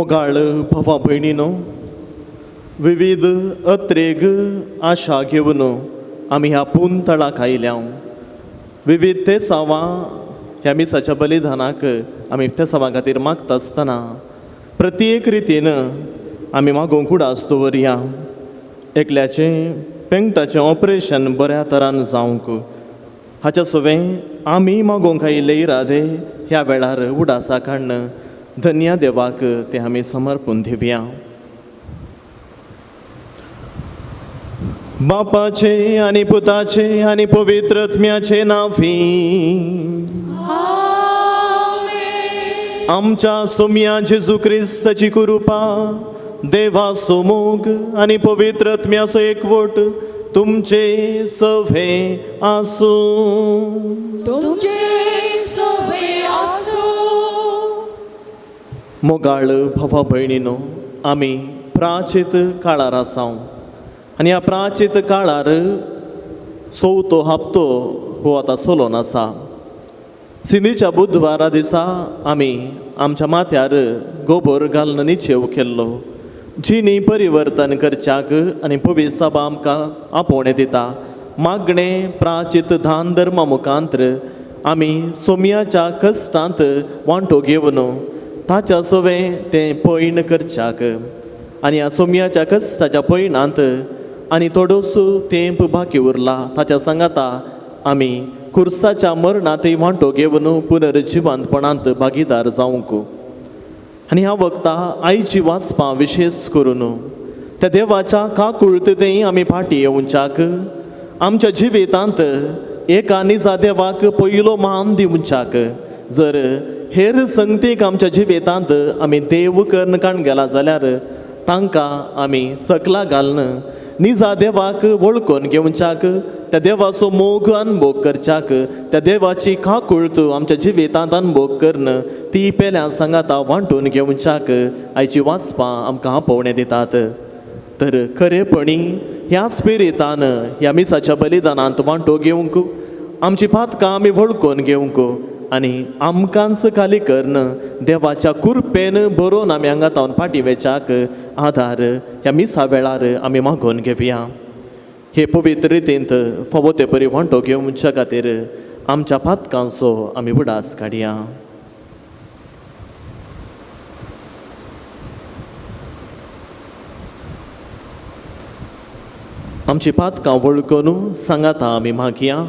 मोगाळ भावा भयणीनो, विविध अत्रेग आशा घेवन आमी ह्या पुंतळाक आयल्या. विविध तेसांवां ह्या मिसाच्या बलिदानाक आमी तेसांवां खातीर मागता आसतना प्रत्येक रितीन आमी मागोवंक उडास दवरया. एकल्याचें पेंगटाचें ऑपरेशन बऱ्या तरान जावंक हाच्या सवें आमी मागोवंक आयिल्ले इरादे ह्या वेळार उडासा काडून धन्या देवाक ते आमी समर्पून दिवया. बापाचे आनी पुताचे आनी पवित्र आत्म्याचे नांवी. आमच्या सोम्या जेजू क्रिस्ताची कृपा, देवाचो मोग आनी पवित्र आत्म्याचो एकवट तुमचे सवे आसूं. तुमचे सवे आसूं. मोगाळ भावा भयणीनो, आमी प्राचीत काळार आसाव आनी ह्या प्राचीत काळार चवथो हप्तो हो आतां चलोन आसा. सिंदीच्या बुधवारा दिसा आमी आमच्या माथ्यार गोबोर घालून निचेव केल्लो. जिणी परिवर्तन करच्याक आनी पवित्र सभा आमकां आपोवणें दिता. मागणें प्राचीत दान धर्मा मुखांत्र आमी सोम्याच्या कश्टांत वांटो घेवन ताच्या सवें तें पयण करच्याक आनी ह्या सोम्याच्या कश्टाच्या पयणांत आनी थोडोसो तेंप बाकी उरला ताच्या सांगाता आमी खुर्साच्या मरणांतय वांटो घेवन पुनर्जिवंतपणांत भागीदार जावंक. आनी ह्या वखता आयची वाचपां विशेश करून त्या देवाच्या काकुळतेंय आमी फाटीं येवच्याक आमच्या जिवितांत एका निजा देवाक पयलो मान दिवच्याक जर हेर संगतीक आमच्या जिवितांत आमी देव कर्ण काण गेला जाल्यार तांकां आमी सकला घालून निजा देवाक वळखून घेवच्याक त्या देवाचो मोग अनभोग करच्याक त्या देवाची काकुळत आमच्या जिवितांत अनभोग करून ती पेल्या सांगाता वांटून घेवच्याक आयची वाचपां आमकां आपोवणें दितात. तर खरेपणी ह्या स्पिरितान ह्या मिसाच्या बलिदानांत वांटो घेवंक आमची पातकां आमी वळखून घेवंक आनी आमकांच खाली करून देवाच्या कुरपेन बरोवन आमी हांगा तावन फाटीं वेच्याक आदार ह्या मिसा वेळार आमी मागोवन घेवया. हे पवित्र रितींत फावो ते परी वांटो घेवच्या खातीर आमच्या पातकांचो आमी उडास काडया. आमची पातकां वळखून सांगाता आमी मागया.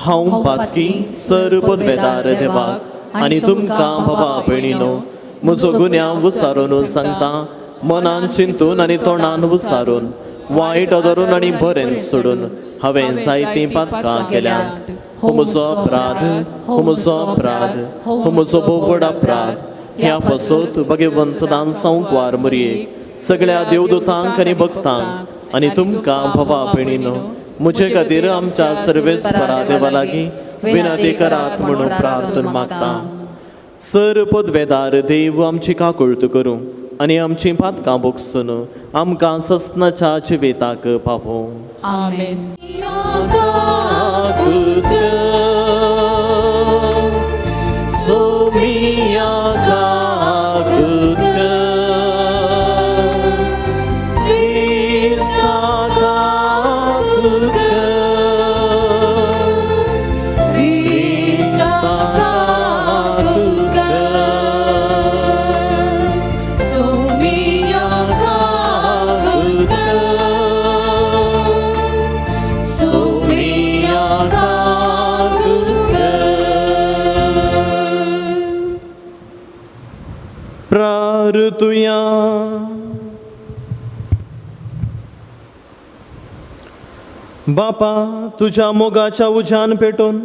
हांव पातकी सर पदवेदार देवाक आनी तुमकां भावा भयणीनो म्हजो गुन्यांव विसारून सांगता. मनान चिंतून आनी तोंडान विसारून वायट धरून आनी बरें सोडून हांवें जायतीं पातकां केल्यांत. हो म्हजो अपराध, हो म्हजो अपराध, हो म्हजो भोव व्हड अपराध. ह्या पासत भगवंत सदांच संकवार मुरयेक सगळ्या देवदूतांक आनी भक्तांक आनी तुमकां भावा भयणीनो म्हजे खातीर आमच्या सर्वेस्परा देवा लागीं विनंती करात म्हणून प्रार्थना मागता. सर पदवेदार देव आमची काकुळट करूं आनी आमची पातकां भोगसून आमकां ससनाच्या जिविताक पावों. आमेन. प्रार्थुया. बापा तुझ्या मोगाच्या उज्यान पेटोवन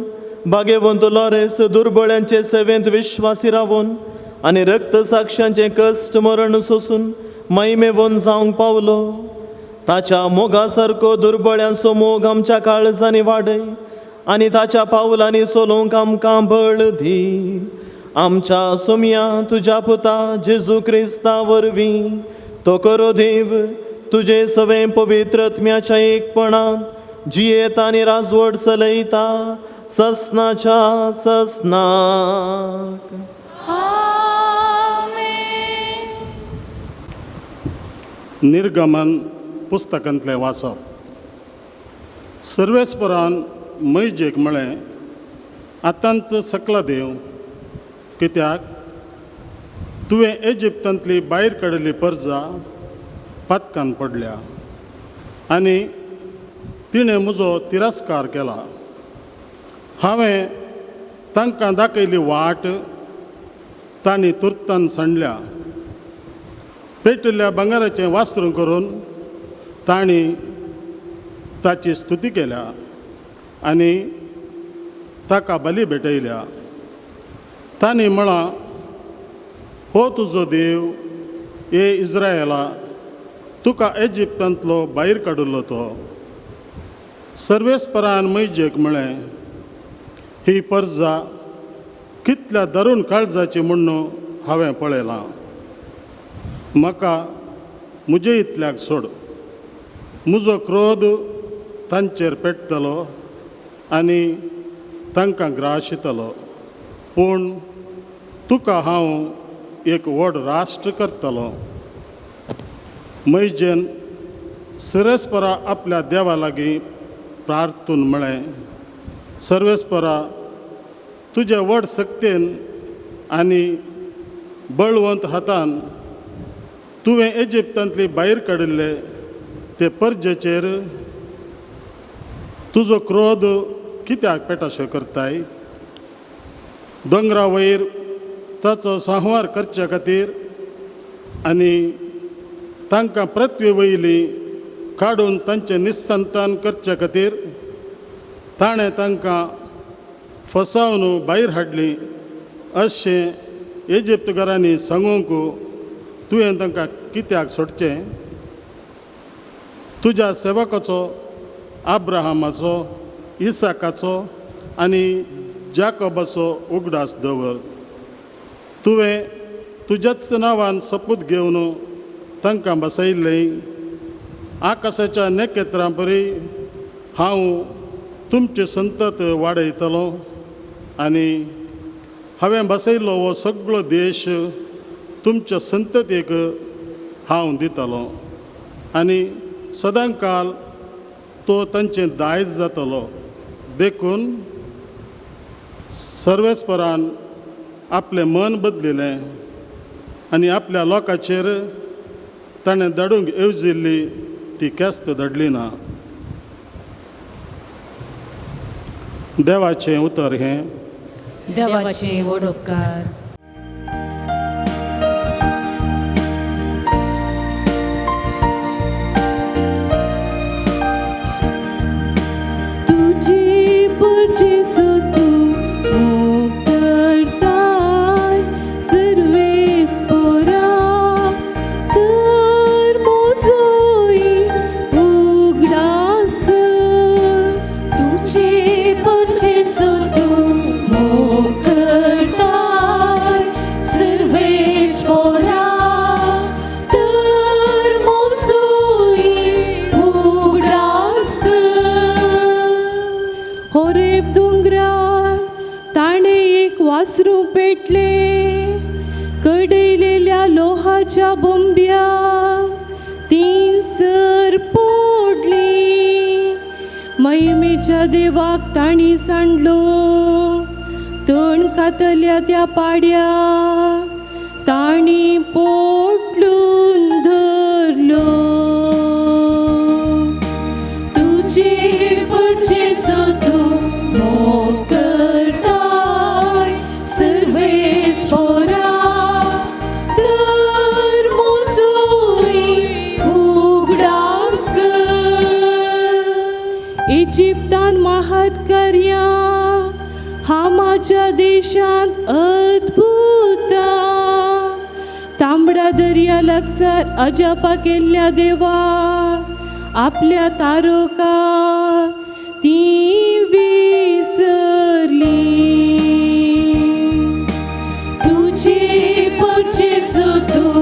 भाग्यवंत लॉरेस दुर्बळ्यांचे सेवेंत विश्वासी रावून आनी रक्तसाक्षांचें कश्ट मरण सोसून महिमेवन जावंक पावलो. ताच्या मोगा सारको दुर्बळ्यांचो मोग आमच्या काळजांनी वाडय आनी ताच्या पावलांनी चलोवंक आमकां बळ दी. आमच्या सोम्या तुज्या पुता जेजू क्रिस्ता वरवीं तो करो देव तुजे सवें पवित्र आत्म्याच्या एकपणांत जियेता आनी राजवट चलयता ससनाच्या ससनाक. आमेन. निर्गमन पुस्तकांतलें वाचप. सर्वेस्परान मैजेक म्हळें, आतांच सकला देव, कित्याक तुवें इजिप्तांतली भायर काडिल्ली परजा पातकान पडल्या आनी तिणें म्हजो तिरस्कार केला. हांवें तांकां दाखयली वाट तांणी तुर्तान सांडल्या. पेटिल्ल्या भांगराचें वासरूं करून तांणी ताची स्तुती केल्या आनी ताका बली भेटयल्या. तांणी म्हळां, हो तुजो देव ए इस्रायला, तुका इजिप्तांतलो भायर काडिल्लो तो. सर्वेस्परान मैजेक म्हळें, ही परजा कितल्या दारूण काळजाची म्हूण हांवें पळयलां. म्हाका म्हजे इतल्याक सोड, म्हजो क्रोध तांचेर पेट्टलो आनी तांकां ग्राशितलो, पूण तुका हांव एक व्हड राष्ट्र करतलो. मैजेन सर्वेस्परा आपल्या देवा लागीं प्रार्थून म्हळें, सर्वेस्परा, तुज्या व्हड सक्तेन आनी बळवंत हातान तुवें इजिप्तांतली भायर काडिल्ले ते परजेचेर तुजो क्रोध कित्याक पेटाशो करताय? दोंगरा वयर ताचो संहार करचे खातीर आनी तांकां पृथ्वी वयली काडून तांचें निसंतान करचे खातीर ताणें तांकां फसावन भायर हाडली अशें इजिप्तकारांनी सांगूंक तुवें तांकां कित्याक सोडचें? तुज्या सेवकाचो आब्राहामाचो, इसाकाचो आनी जाकोबाचो उगडास दवर. तुवें तुज्याच नांवान सपूत घेवन तांकां बसयल्लें. आकाशाच्या नखेत्रां परी हांव तुमची संतत वाडयतलो आनी हांवें बसयल्लो हो सगळो देश तुमच्या संततीक हांव दितलो आनी सदांकाल तो तांचें दायज जातलो. देखून सर्वेस्परान आपलें मन बदलिलें आनी आपल्या लोकांचेर ताणें धाडूंक येवजिल्ली ती केस्त धाडली ना. देवाचें उतर हें. देवाचे व्हड उपकार. तुजी पुरजेसो तूं मोग करताय सर्वेस्परा, तर म्हजोय उगडास कर. तुजी पुरजेसो तूं मोग करताय सर्वेस्परा, तर म्हजोय उगडास कर. होरेब दोंगरार ताणें एक वासरूं पेटलें, कडयलेल्या लोहाच्या बोंब्या तीन सर पोडली. महिमेच्या देवाक तांणी सांडलो, तण खातल्या त्या पाड्या तांणी पोटलून धरलो. तुजी पुरजेसो तूं मोग करताय सर्वेस्परा, तर म्हजोय उगडास कर. इजिप्तान महत् कार्यां, हामाच्या देशांत अद्भुतां, तांबडा दर्या लागसार अजापा केल्ल्या देवा आपल्या तारोका ती विसरली. तुजी पुरजेसो तूं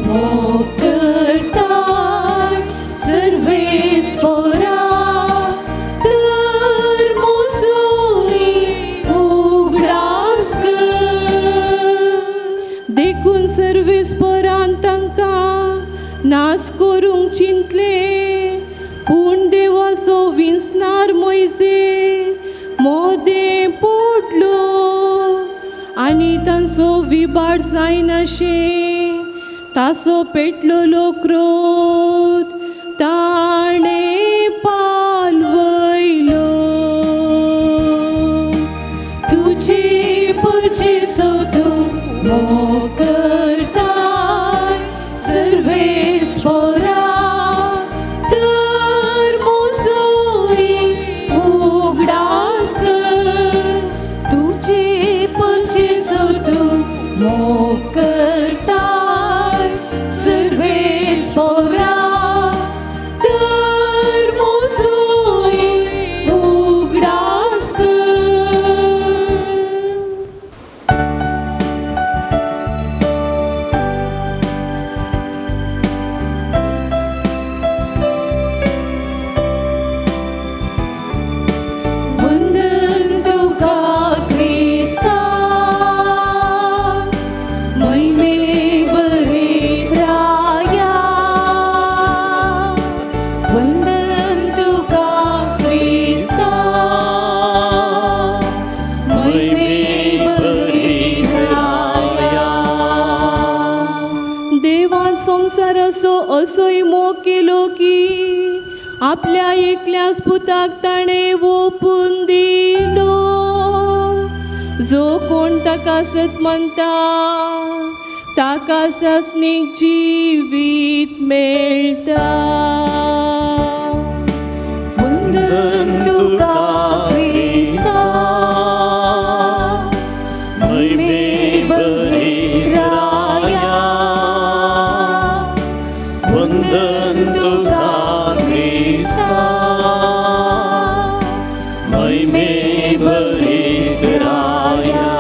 मोग करताय सर्वेस्परा, तर म्हजोय उगडास कर. देखून सर्वेस्परान तांकां नास करूंक आनी तांचो विबाड जायनाशें ताचो पेटलेलो क्रोध ताणें पालवयलो. तुझे जेसू तूं मोग करताय सर्वेस्परा तर मोसोई उगडास कर तुझे जेसू तूं मोग करताय सर्वेस्परा तर मोसोई उगडास कर. वंदन तुका क्रिस्ता महिमे बरे राया वंदन तुका क्रिस्ता महिमे बरे राया. देवान संवसाराचो असोय मोग केलो की आपल्या एकल्याच पुताक ताणें ओपून दिलो. जो कोण ताका सत मानता ताका सासणीक जिवीत मेळटा. वंदन तुका क्रिस्ता महिमे बरे राया वंदन तुका क्रिस्ता महिमे बरे राया.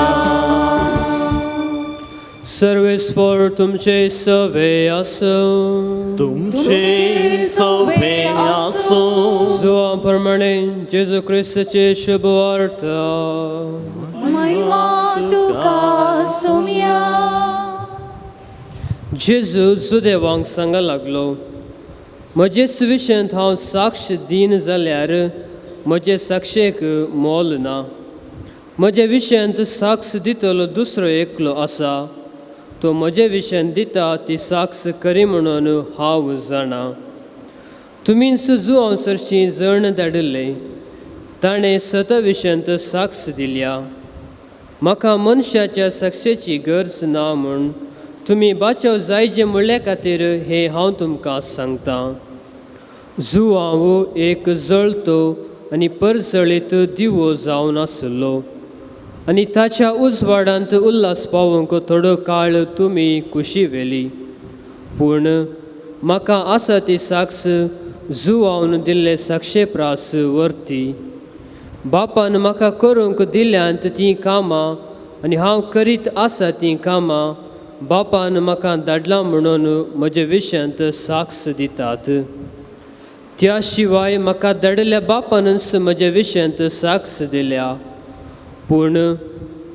सर्वेस्पर तुमचे सवे आसूं. तुमचे सवे आसूं. जुआ प्रमाणे जेजू क्रिस्ताचे शुभ वार्ता. महिमा तुका सोम्या. जेजू जुदेवांक सांगा लागलो, म्हजे सुविशेंत हांव साक्ष दीन जाल्यार म्हजे साक्षेक मोल ना. म्हज्या विशयांत साक्ष दितलो दुसरो एकलो आसा, तो म्हजे विशयांत दिता ती साक्ष खरी म्हणून हांव जाणा. तुमीच जुआंव सरशी जण धाडिल्लें, ताणें सता विशयांत साक्ष दिल्या. म्हाका मनशाच्या साक्षेची गरज ना म्हूण तुमी बाचाव जायचे म्हणल्या खातीर हें हांव तुमकां सांगतां. जुआंव एक जळतो आनी परजळीत दिवो जावन आसलो आनी ताच्या उजवाडांत उल्हास पावोवंक थोडो काळ तुमी कुशी व्हेली. पूण म्हाका आसा ती साक्ष जुआवन दिल्ले साक्षे प्रास वरती. बापान म्हाका करूंक दिल्यांत तीं कामां आनी हांव करीत आसा तीं कामां बापान म्हाका धाडलां म्हणून म्हज्या विशयांत साक्ष दितात. त्या शिवाय म्हाका धाडिल्ल्या बापानूच म्हज्या विशयांत साक्ष दिल्या. पूण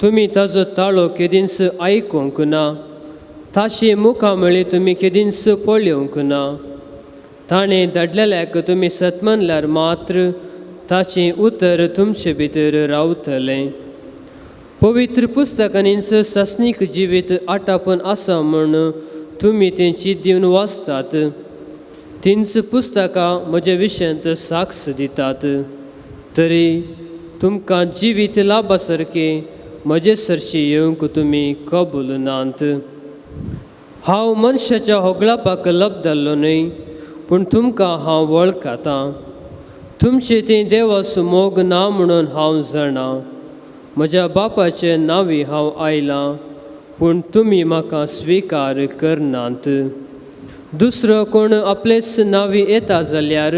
तुमी ताजो ताळो केदींच आयकूंक ना, ताशी मुखां म्हळी तुमी केदींच पळोवंक ना. ताणें धाडलेल्याक तुमी सत मानल्यार मात्र ताचें उतर तुमचे भितर रावतलें. पवित्र पुस्तकांनीच सासणीक जिवीत आटापून आसा म्हूण तुमी तेंची दिवन वाचतात. तींच पुस्तकां म्हज्या विशयांत साक्ष दितात. तरी तुमकां जिवीत लाभा सारकें म्हजे सरशी येवंक तुमी कबूल नात. हांव मनशाच्या होगळापाक लबदारलो न्हय, पूण तुमकां हांव वळखतां. तुमचें तें देवाचो मोग ना म्हणून हांव जाणा. म्हज्या बापाचे नांवी हांव आयलां, पूण तुमी म्हाका स्विकार करनात. दुसरो कोण आपलेच नांवी येता जाल्यार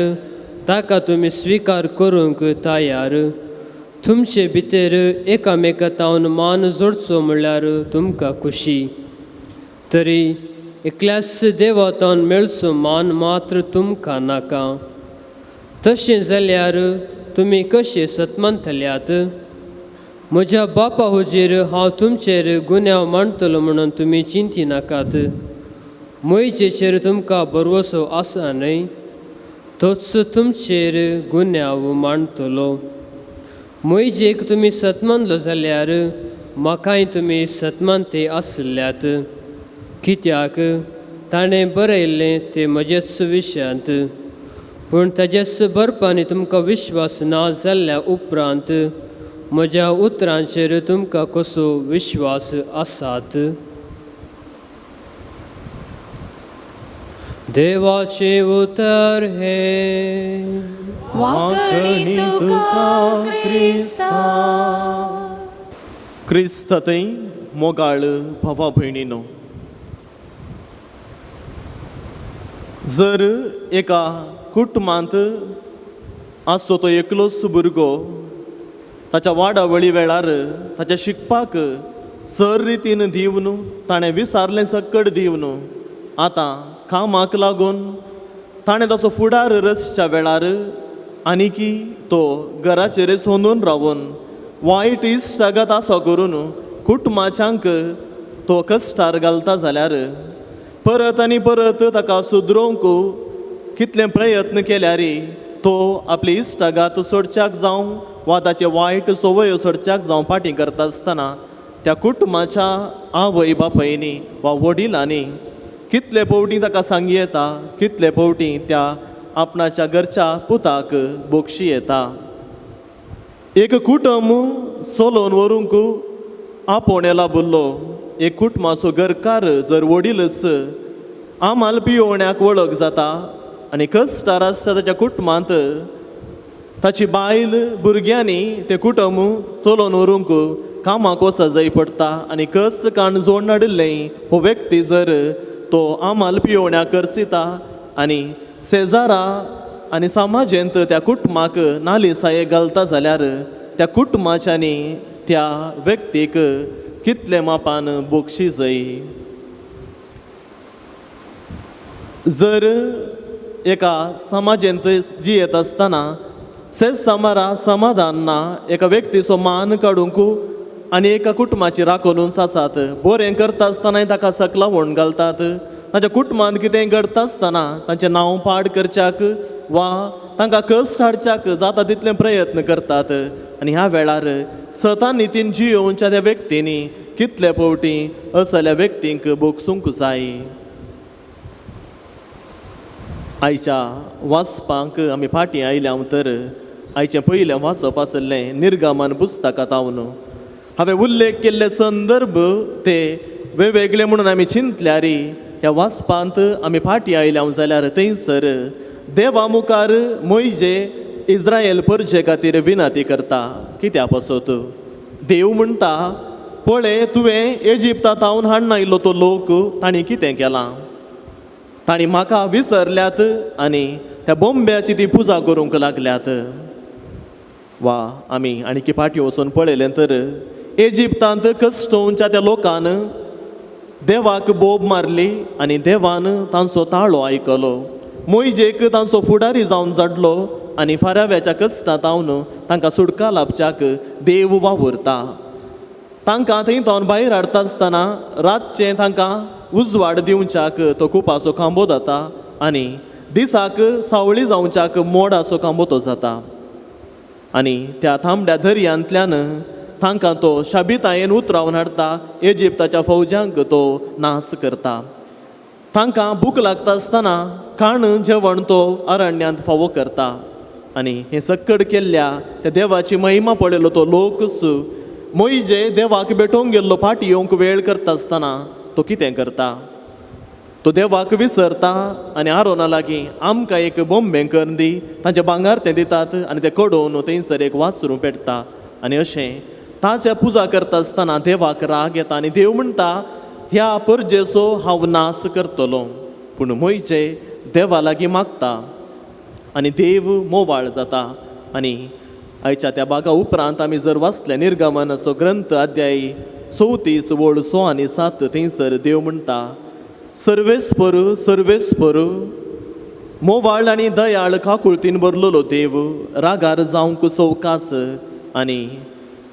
ताका तुमी स्विकार करूंक तयार. तुमचे भितर एकामेका तावन मान जोडचो म्हणल्यार तुमकां खुशी. तरी एकल्याच देवा तावन मेळचो मान मात्र तुमकां नाका. तशें जाल्यार तुमी कशें सतमानतल्यात? म्हज्या बापा हुजीर हांव तुमचेर गुन्यांव मांडटलो म्हणून तुमी चिंती नाकात. मोयजेचेर तुमकां भरवसो आसा न्हय, तोच तुमचेर गुन्यांव मांडटलो. मोयजेक तुमी सतमानलो जाल्यार म्हाकाय तुमी सतमानते आसल्यात कित्याक ताणें बरयल्लें तें म्हजेच विशयांत पूण ताजेच बरपांनी तुमकां विश्वास ना जाल्ल्या उपरांत म्हज्या उतरांचेर तुमकां कसो विश्वास आसात. देवाचें उतर हें. वांकणी तुका क्रिस्ता. क्रिस्त थंय मोगाळ भावा भयणीनो, जर एका कुटुंबांत आसचो तो एकलोच भुरगो ताच्या वाडावळी वेळार ताच्या शिकपाक सर रितीन दिवन ताणें विसारलें सक्कड दिवन आतां कामाक लागून ताणें ताचो फुडार रचच्या वेळार आनीकी तो घराचेर सोंदून रावून वायट इश्टागत आसो करून कुटुंबाच्यांक तो कश्टार घालता जाल्यार परत आनी परत ताका सुदरोवंक कितले प्रयत्न केल्यार तो आपली इश्टागात सोडच्याक जावं वा ताचे वायट संवयो सोडच्याक जावं फाटीं करता आसतना त्या कुटुंबाच्या आवय बापायनी वा वडिलांनी कितले फावटी ताका सांगी येता, कितले फावटी त्या आपणाच्या घरच्या पुताक बोक्षी येता. एक कुटुंब चलोवन व्हरूंक आपोवणें लाबिल्लो एक कुटुंबाचो घरकार जर वडीलच आमाल पियोवण्याक वळख जाता आनी कश्टार आसता ताच्या कुटुंबांत ताची बायल भुरग्यांनी तें कुटुंब चलोवन व्हरूंक कामाक वचत जाय पडटा आनी कश्ट काण जोड नाडिल्लें हो व्यक्ती जर तो आमाल पियोवण्याक करसिता आनी शेजारा आनी समाजेंत त्या कुटुंबाक नालिसाये घालता जाल्यार त्या कुटुंबाच्यांनी त्या व्यक्तीक कितले मापान बोक्षी जाय. जर एका समाजेंत जियेत आसतना सेज समारा समाधान ना एका व्यक्तीचो मान काडूंक आनी एका कुटुंबाची राखोनूच आसात, बरें करता आसतनाय ताका सकला व्हण घालतात, ताच्या कुटुंबांत कितेंय घडटा आसतना तांचें नांव पाड करच्याक वा तांकां कश्ट हाडच्याक जाता तितले प्रयत्न करतात आनी ह्या वेळार सता नितीन जियोवच्या त्या व्यक्तींनी कितले फावटी असल्या व्यक्तींक बोगसूंक जाय. आयच्या वाचपांक आमी फाटीं आयल्या तर आयचें पयलें वाचप आसलें निर्गमन पुस्तकांत हांव हांवें उल्लेख केल्ले संदर्भ ते वेगवेगळे म्हणून आमी चिंतल्यार ह्या वाचपांत आमी फाटीं आयल्या जाल्यार थंयसर देवा मुखार मोयजे इस्रायल परजे खातीर विनंती करता. कित्या पासत देव म्हणटा, पळय तुवें इजिप्ता थावन हाडून आयिल्लो तो लोक तांणी कितें केलां, तांणी म्हाका विसरल्यात आनी त्या बोंब्याची ती पुजा करूंक लागल्यात. वा आमी आनी फाटीं वचून पळयलें तर इजिप्तांत कश्टोवच्या त्या लोकान देवाक बोब मारली आनी देवान तांचो ताळो आयकलो, मोयजेक तांचो फुडारी जावन जाडलो आनी फाराव्याच्या कश्टांत थावन तांकां सुटका लाभच्याक देव वावुरता. तांकां थंय थावन भायर हाडटा आसतना रातचें तांकां उजवाड दिवच्याक तो कुपाचो खांबो जाता आनी दिसाक सावळी जावच्याक मोडाचो खांबो तो जाता आनी त्या थांबड्या दर्यांतल्यान तांकां तो शाबितायेन उतरावन हाडटा, इजिप्ताच्या फौजांक तो नाश करता. तांकां भूक लागता आसतना खाण जेवण तो अरण्यांत फावो करता आनी हें सक्कड केल्ल्या त्या देवाची महिमा पळयलो तो लोकच मोयजे देवाक भेटोवंक गेल्लो फाटी येवंक वेळ करता आसतना तो कितें करता, तो देवाक विसरता आनी आरोना लागीं आमकां एक बोंबें करून दी, तांचे भांगर तें दितात आनी तें कडोवन थंयसर एक वासरूं पेटता आनी अशें ताच्या पुजा करता आसतना देवाक राग येता आनी देव म्हणटा ह्या परजेचो हांव नाश करतलो. पूण मोयजे देवा लागीं मागता आनी देव मोवाळ जाता. आनी आयच्या त्या बागा उपरांत आमी जर वाचलें निर्गमनाचो ग्रंथ अध्याय 34 वळ 6 आनी 7 थंयसर देव म्हणटा, सर्वेस्पर सर्वेस्पर मोवाळ आनी दयाळ काकुळतीन भरलेलो देव, रागार जावंक सवकास आनी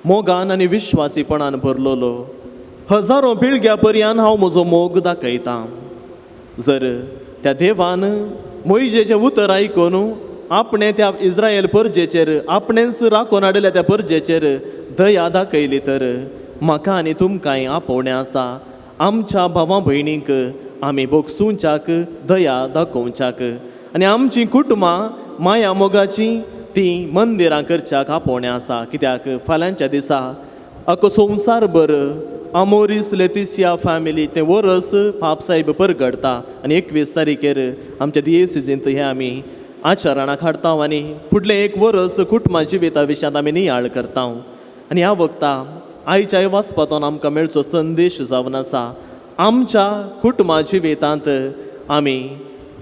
मोगान आनी विश्वासीपणान भरलेलो, हजारो पिळग्या पर्यान हांव म्हजो मोग दाखयतां. जर त्या देवान मोयजेचें उतर आयकून आपणें त्या इस्रायल परजेचेर आपणेंच राखून हाडिल्ल्या त्या परजेचेर दया दाखयली तर म्हाका आनी तुमकांय आपोवणें आसा आमच्या भावा भयणींक आमी भोगसुंच्याक दया दाखोवच्याक आनी आमचीं कुटुंबां माया मोगाचीं तीं मंदिरां करच्याक आपोवणें आसा. कित्याक फाल्यांच्या दिसा अख्खो संवसारभर आमोरीस लेतिसिया फॅमिली तें वरस पाप साहेब परगडटा आनी 21 तारखेर आमच्या दियेसिजींत हें आमी आचरणाक हाडटा आनी फुडलें एक वरस कुटुंबा जिविता विशयांत आमी नियाळ करता. आनी ह्या वखता आयच्या वाचपांतून आमकां मेळचो संदेश जावन आसा आमच्या कुटुंबा जिवितांत आमी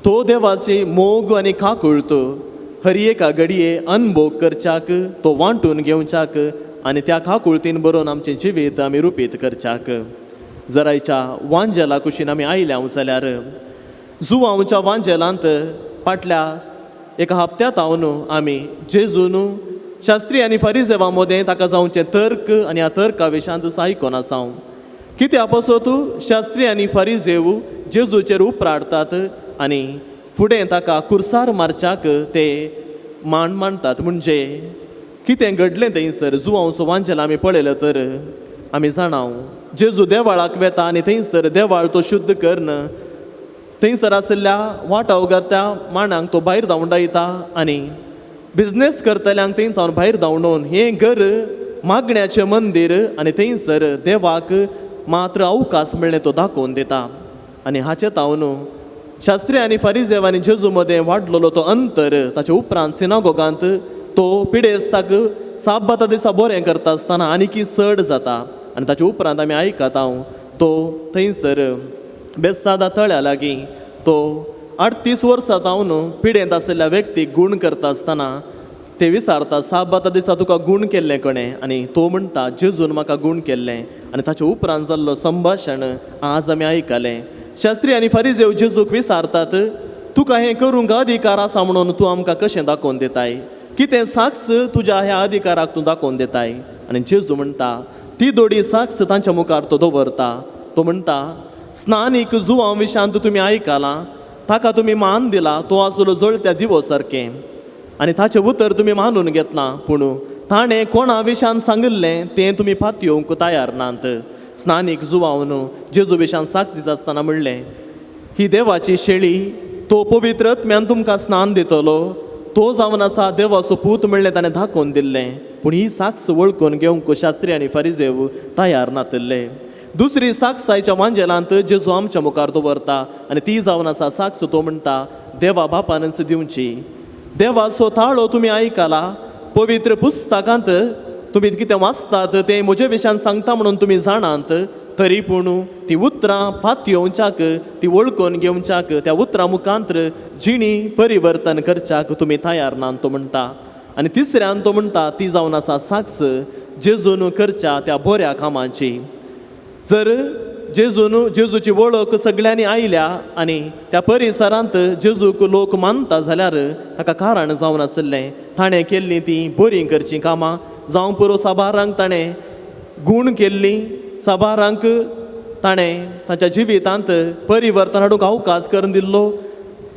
तो देवाची मोग आनी काकुळट हर एका घडये अनभोग करच्याक तो वांटून घेवच्याक आनी त्या काकुळतीन बरोवन आमचें जिवीत आमी रुपीत करच्याक. जर आयच्या वांजेला कुशीन आमी आयल्या जाल्यार जुवांवच्या वांजेलांत फाटल्या एका हप्त्यांत हांव आमी जेजून शास्त्री आनी फरिजेवा मदें ताका जावचें तर्क आनी ह्या तर्का विशांत आयकोन आसा. कित्या पासत शास्त्री आनी फरिजेव जेजूचेर उपराडतात आनी फुडें ताका कुर्सार मारच्याक ते मान मांडतात. म्हणजे कितें घडलें थंयसर जुवांवचो वांजेल आमी पळयलें तर आमी जाणाव जेजू देवाळाक वेता आनी थंयसर देवाळ तो शुद्ध करन थंयसर आशिल्ल्या वाटावगार त्या माणांक तो भायर धांवडायता आनी बिजनेस करतल्यांक थंय सावन भायर धांवडोवन हें घर मागण्याचें मंदीर आनी थंयसर देवाक मात्र अवकाश मेळ्ळें तो दाखोवन दिता. आनी हाचे तावन शास्त्री आनी फारिजेव आनी जेजू मदें वाडलेलो तो अंतर ताचे उपरांत सिनागोगांत तो पिडेस्ताक साबाता दिसा बरें करता आसतना आनीकी चड जाता. आनी ताचे उपरांत आमी आयकता हांव तो थंयसर बेसादा तळ्या लागीं तो 38 वर्सां जावन पिडेंत आशिल्ल्या व्यक्तीक गूण करता आसतना ते विचारता साबाता दिसा तुका गूण केल्लें कोणें आनी तो म्हणटा जेजून म्हाका गूण केल्लें. आनी ताचे उपरांत जाल्लो संभाशण आज आमी आयकलें. शास्त्री आनी फारिजेव जेजूक विचारतात तुका हें करूंक अधिकार आसा म्हणून तूं आमकां कशें दाखोवन दिताय, कितें साक्ष तुज्या ह्या अधिकाराक तूं दाखोवन दिताय. आनी जेजू म्हणटा ती दोडी साक्ष तांच्या मुखार तो दवरता. तो म्हणटा स्नानीक जुवां विशांत तुमी आयकलां, ताका तुमी मान दिला, तो आसलो जळत्या दिवो सारकें आनी ताचें उतर तुमी मानून घेतलां, पूण ताणें कोणा विशान सांगिल्लें तें तुमी पातयेवंक तयार नात. स्नानीक जुवावन जेजू विशान साक्ष दिता आसतना म्हणलें ही देवाची शेळी, तो पवित्र आत्म्यान तुमकां स्नान दितलो, तो जावन आसा देवाचो पूत म्हणलें ताणें दाखोवन दिल्लें. पूण ही साक्ष वळखून घेवंक शास्त्री आनी फारिजेव तयार नातिल्ले. दुसरी साक्ष आयच्या वांजेलांत जेजू आमच्या मुखार दवरता आनी ती जावन आसा साक्ष तो म्हणटा देवा बापानच दिवची. देवाचो ताळो तुमी आयकला, पवित्र पुस्तकांत तुमी कितें वाचतात तें म्हजे विशयान सांगता म्हणून तुमी जाणात, तरी पूण ती उतरां पातयेवच्याक ती वळखून घेवच्याक त्या उतरां मुखांत्र जिणी परिवर्तन करच्याक तुमी तयार ना तो म्हणटा. आनी तिसऱ्यान तो म्हणटा ती जावन आसा साक्ष जेजून करच्या त्या बऱ्या कामाची. जर जेजून जेजूची वळख सगळ्यांनी आयल्या आनी त्या परिसरांत जेजूक लोक मानता जाल्यार ताका कारण जावन आशिल्लें ताणें केल्लीं तीं बरीं करचीं कामां, जावं पुरो साबारांक ताणें गूण केल्लीं, साबारांक ताणें ताच्या जिवितांत परिवर्तन हाडूंक अवकाश करून दिल्लो,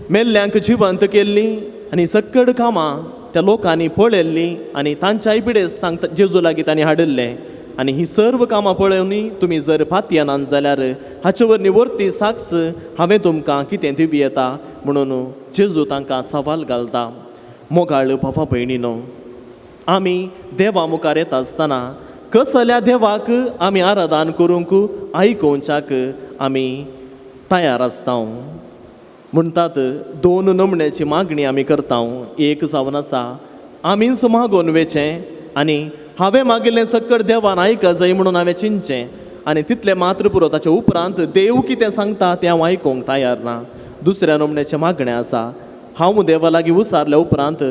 मेल्ल्यांक जिवंत केल्लीं आनी सक्कड कामां त्या लोकांनी पळयल्लीं आनी तांच्याय पिडेस्तांक जेजू लागीं तांणी हाडिल्लें. आनी ही सर्व कामां पळोवनी तुमी जर पातयेनात जाल्यार हाचे वरवीं वरती साक्ष हांवें तुमकां कितें दिवं येता म्हणून जेजू तांकां सवाल घालता. मोगाळ भावा भयणीनो, आमी देवा मुखार येता आसतना कसल्या देवाक आमी आराधन करूंक आयकोवच्याक आमी तयार आसता. म्हणटात दोन नमण्याची मागणी आमी करता. एक जावन आसा आमीच मागोवन वेचें आनी हांवें मागिल्लें सक्कड देवान आयक जाय म्हणून हांवें चिंतचें आनी तितलें मात्र पुरो, ताचे उपरांत देव कितें सांगता तें हांव आयकूंक तयार ना. दुसऱ्या नमण्याचें मागणें आसा हांव देवा लागीं उसारल्या उपरांत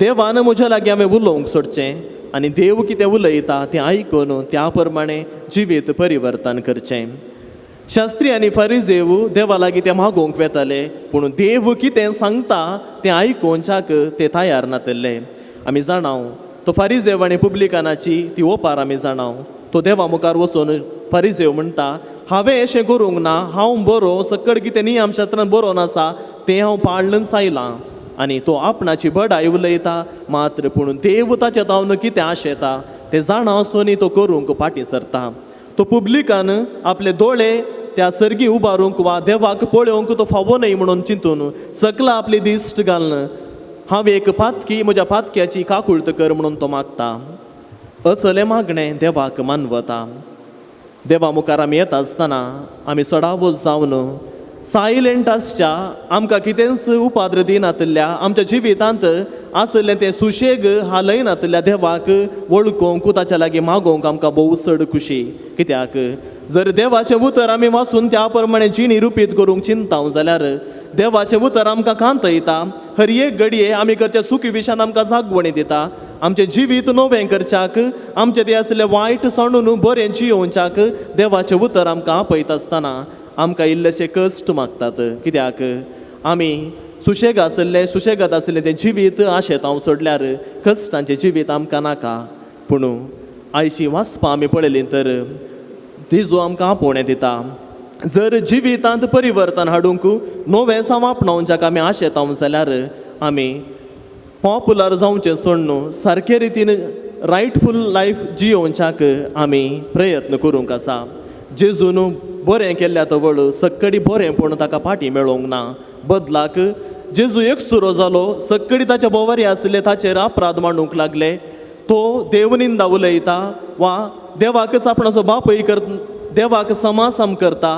देवान म्हज्या लागीं हांवें उलोवंक सोडचें आनी देव कितें उलयता तें आयकून त्या प्रमाणें जिवीत परिवर्तन करचें. शास्त्री आनी फारिजेव देवा लागीं ते मागोवंक वेताले, पूण देव कितें सांगता तें आयकोवच्याक ते तयार नातिल्ले. आमी जाणाव तो फारिजेव आनी पुब्लिकानाची ती ओपार आमी जाणाव. तो देवा मुखार वचून फारिजेव म्हणटा हांवें अशें करूंक ना, हांव बरो, सक्कड कितें नियम शास्त्रान बरोवन आसा तें हांव पाळून आयलां. आनी तो आपणाची बडाय उलयता मात्र, पूण देव ताच्या धांवन कितें आशेता तें जाणा आसूनय तो करूंक फाटीं सरता. तो पुब्लिकान आपले दोळे त्या सर्गी उबारूंक वा देवाक पळोवंक तो फावो न्हय म्हणून चिंतून सकला आपली दिश्ट घालून हांव एक पातकी, म्हज्या पातक्याची काकुळट कर म्हणून तो मागता. असलें मागणें देवाक मानवता. देवा मुखार आमी येता आसतना आमी सडावत जावन सायलेंट आसच्या, आमकां कितेंच उपाद्र दिनातिल्ल्या, आमच्या जिवितांत आशिल्लें तें सुशेग हालयनातिल्ल्या देवाक वळखूंक, ताच्या लागीं मागोवंक आमकां भोव चड खुशी. कित्याक जर देवाचें उतर आमी वाचून त्या प्रमाणे जिणी रुपीत करूंक चिंताव जाल्यार देवाचें उतर आमकां कांतयता. हर एक घडये आमी करच्या सुखी विशयान आमकां जागवणी दिता. आमचें जिवीत नवें करच्याक, आमचें तें आशिल्लें वायट सांडून बरें जियोवच्याक देवाचें उतर आमकां आपयता आसतना आमकां इल्लेशे कश्ट मागतात. कित्याक आमी सुशेग आशिल्लें, सुशेगाद आशिल्लें तें जिवीत आशेत हांव सोडल्यार कश्टांचें जिवीत आमकां नाका. पूण आयची वाचपां आमी पळयलीं तर तिजो आमकां आपोवणें दिता. जर जिवितांत परिवर्तन हाडूंक नवें साव आपणावच्याक आमी आशेताव जाल्यार आमी पॉपुलर जावचें सोडून सारके रितीन रायटफूल लायफ जियोवच्याक आमी प्रयत्न करूंक आसा. जेजून बरें केल्ल्या तवळ सक्कडी बरें पूण ताका फाटीं मेळोवंक ना. बदलाक जेजू एकसुरो जालो, सक्कडी ताच्या बोवारी आसले ताचेर अपराध मांडूंक लागले. तो देवनिंदा उलयता वा देवाकच आपणाचो बापूय कर, देवाक समासम करता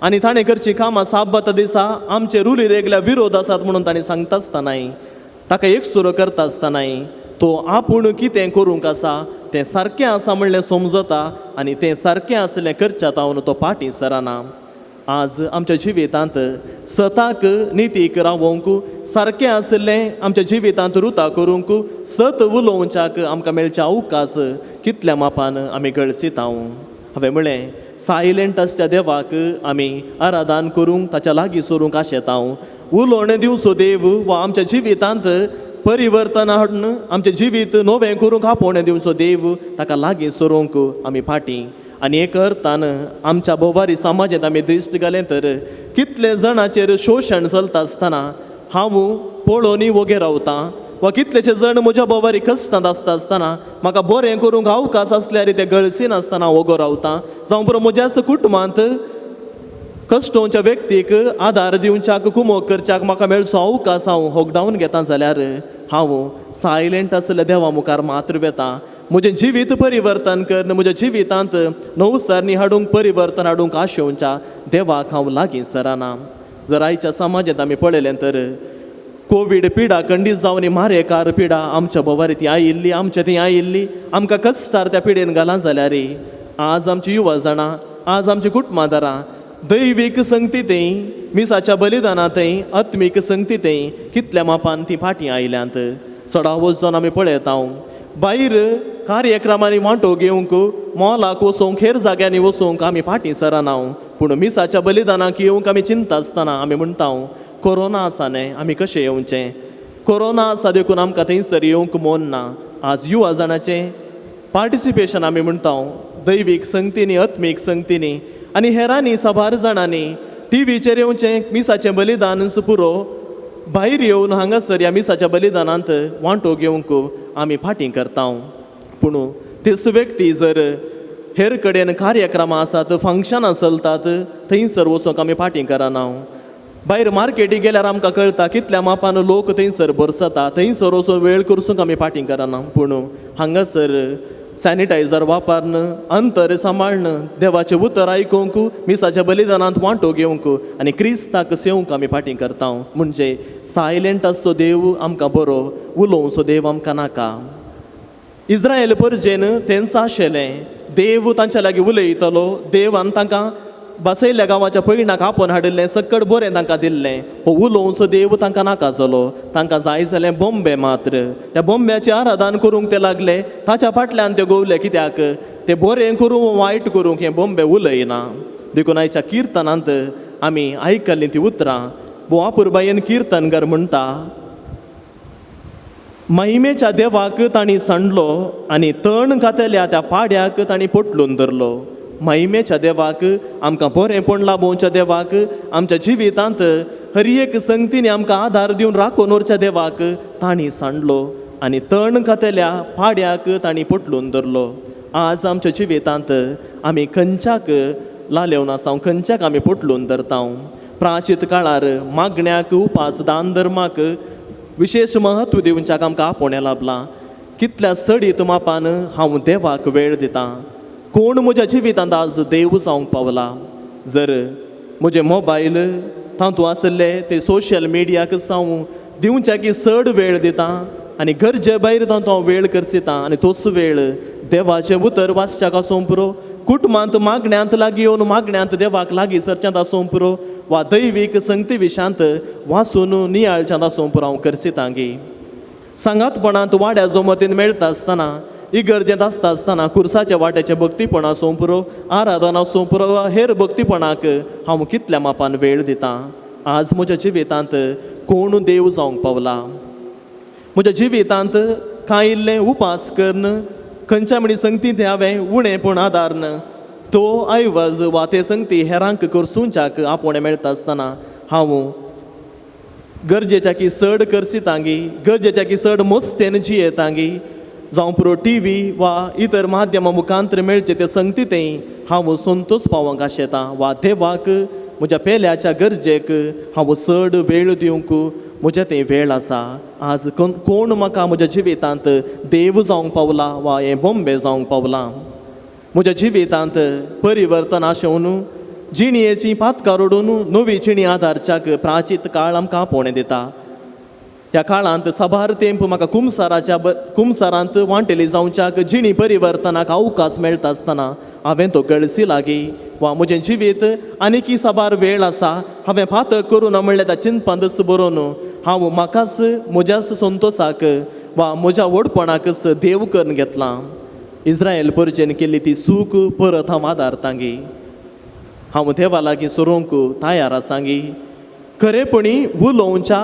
आनी ताणें करची कामां साबात दिसा आमचे रुली रेगल्या विरोध आसात म्हणून ताणें सांगता आसतनाय, ताका एकसुरो करता आसतनाय तो आपूण कितें करूंक आसा तें सारकें आसा म्हणलें समजता आनी तें सारकें आसलें करच्या तावन तो फाटीं सरना. आज आमच्या जिवितांत सताक नितीक रावोवंक, सारकें आशिल्लें आमच्या जिवितांत रुता करूंक, सत उलोवच्याक आमकां मेळचे अवकाश कितल्या मापान आमी गळसितांव. हांवें म्हणलें सायलेंट आसच्या देवाक आमी आराधन करूंक, ताच्या लागीं सरूंक आशेतांव. उलोवणें दिवचो देव वा आमच्या जिवितांत परिवर्तन हाडून आमचें जिवीत नवें करूंक आपोवणें दिवचो देव ताका लागीं सरूंक आमी फाटीं. आनी एक अर्थान आमच्या भोवारी समाजांत आमी दिश्ट घालें तर कितले जाणाचेर शोशण चलता आसतना हांव पळोवनी वोगे रावतां वा कितलेशे जण म्हज्या भोवारी कश्टांत आसता आसतना म्हाका बरें करूंक अवकाश आसल्यार ते गळसिनासतना वोगो रावतां. जावं पुरो म्हज्याच कुटुंबांत कश्टोवच्या व्यक्तीक आदार दिवच्याक, कुमोक करच्याक म्हाका मेळचो अवकाश हांव होगडावन घेता जाल्यार हांव सायलेंट आसल्या देवा मुखार मात्र वेता. म्हजें जिवीत परिवर्तन कर, म्हज्या जिवितांत नवसारणी हाडूंक, परिवर्तन हाडूंक आशेवच्या देवाक हांव लागीं सरना. जर आयच्या समाजांत आमी पळयलें तर कोवीड पिडा खंडीत जावन मारेकार पिडा आमच्या भोवारी ती आयिल्ली, आमच्या ती आयिल्ली, आमकां कश्टार त्या पिडेन घालां जाल्यार आज आमची युवा जाणां, आज आमची कुटुंबादारां दैवीक संगतीतय, मिसाच्या बलिदानांतय, आत्मीक संगतीतय कितल्या मापान ती फाटीं आयल्यांत. चडावत जावन आमी पळयता भायर कार्यक्रमांनी वांटो घेवंक, मॉलाक वचूंक, हेर जाग्यांनी वचूंक आमी फाटीं सरना. पूण मिसाच्या बलिदानाक येवंक आमी चिंता आसतना आमी म्हणटा कोरोना आसा न्हय, आमी कशें येवचें, कोरोना आसा देखून आमकां थंयसर येवंक मन ना. आज युवा जाणाचें पार्टिसिपेशन आमी म्हणटा दैवीक संगतींनी, आत्मीक संगतींनी आनी हेरांनी साबार जाणांनी टिवीचेर येवचें मिसाचें बलिदान पुरो भायर येवन हांगासर ह्या मिसाच्या बलिदानांत वांटो घेवंक आमी फाटीं करता. पूण तेच व्यक्ती जर हेर कडेन कार्यक्रमां आसात, फंक्शनां चलतात, थंयसर वचूंक आमी फाटीं करना. भायर मार्केटीक गेल्यार आमकां कळटा कितल्या मापान लोक थंयसर भरसता, थंयसर वचून वेळ करसूंक आमी फाटीं करना. पूण हांगासर सॅनिटायझर वापरून, अंतर सांबाळ्न, देवाचें उतर आयकूंक, मिसाच्या बलिदानांत वांटो घेवंक आनी क्रिस्ताक सेवंक आमी फाटीं करता. म्हणजे सायलेंट आसचो देव आमकां बरो, उलोवचो देव आमकां नाका. इस्रायल परजेन तेंच आशिल्लें, देव तांच्या लागीं उलयतलो, देवान तांकां बसयल्ल्या गांवाच्या पयणाक आपोवन हाडिल्लें, सक्कड बरें तांकां दिल्लें. हो उलोवचो देव तांकां नाका जालो, तांकां जाय जालें बॉम्बे मात्र. त्या बॉम्ब्याचें आराधन करूंक ते लागले, ताच्या फाटल्यान ते गोवले. कित्याक ते बरें करूं वायट करूंक हें बॉम्बे उलयना. देखून आयच्या किर्तनांत आमी आयकल्लीं तीं उतरां बोवापुरबायेन किर्तनगर म्हणटा, महिमेच्या देवाक तांणी सांडलो आनी तण घातल्या त्या पाड्याक तांणी पोटलून धरलो. महिमेच्या देवाक, आमकां बरेंपण लाभोवच्या देवाक, आमच्या जिवितांत हर एक संगतीन आमकां आदार दिवन राखून उरच्या देवाक तांणी सांडलो आनी तण घातल्या पाड्याक तांणी पोटलून धरलो. आज आमच्या जिवितांत आमी खंयच्याक लालेवन आसा, खंयच्याक आमी पोटलून धरता? प्राचीत काळार मागण्याक, उपास, दान धर्माक विशेश म्हत्व दिवच्याक आमकां आपोवणें लाभलां. कितल्या सडीत मापान हांव देवाक वेळ दितां? कोण म्हज्या जिवितांत आज देव जावंक पावला? जर म्हजें मोबायल तातूंत आशिल्ले ते सोशल मिडियाक हांव दिवच्याकी चड वेळ दितां आनी गरजे भायर तातूंत हांव वेळ करसितां आनी तोच वेळ देवाचें उतर वाचच्याक आसूंक पुरो, कुटुंबांत मागण्यांत लागीं येवन मागण्यांत देवाक लागीं सरच्यांत आसूंक पुरो, वा दैवीक संगती विशांत वाचून नियाळच्यांत आसूंक पुरो हांव करसितां गी? सांगातपणांत वाड्या जमतीन मेळटा आसतना, इगर्जेंत आसता आसतना कुर्साच्या वाट्याचें भक्तीपण आसूंक पुरो, आराधना आसूंक पुरो वा हेर भक्तीपणाक हांव कितल्या मापान वेळ दितां? आज म्हज्या जिवितांत कोण देव जावंक पावला? म्हज्या जिवितांत कांय इल्लें उपास करून खंयच्या म्हणी संगतींत हांवें उणेंपण आदारन तो ऐवज वा ते संगती हेरांक करसुंच्याक आपोवणें मेळटा आसतना हांव गरजेच्या की चड करसितांगी, गरजेच्या की चड मस्तेन जियेतांगी? जावं पुरो टी व्ही वा इतर माध्यमां मुखांतर मेळचे ते संगती थंय हांव संतोश पावोंक आशेतां, वा देवाक म्हज्या पेल्याच्या गरजेक हांव चड वेळ दिवंक म्हज्या थंय वेळ आसा? आज कोण म्हाका म्हज्या जिवितांत देव जावंक पावला वा हें बॉम्बे जावंक पावलां? म्हज्या जिवितांत परिवर्तन आशेवन जिणयेची पातकां रोडून नवी जिणी आदारच्याक प्राचीत काळ आमकां आपोवणें दिता. ह्या काळांत साबार तेंप म्हाका कुमसाराच्या कुमसारांत वांटेली जावच्याक, जिणी परिवर्तनाक अवकाश मेळटा आसतना हांवें तो गळसी लागीं वा म्हजें जिवीत आनीकी साबार वेळ आसा, हांवें फातक करूं ना म्हणल्यार त्या चिंतपांतच बरोवन हांव म्हाकाच म्हज्याच संतोसाक वा म्हज्या व्हडपणाकच देव करून घेतलां. इस्रायल परजेन केल्ली ती चूक परत हांव आदारतांगी? हांव देवा लागीं सरोवंक तयार आसांगी? खरेपणी उलोवच्या,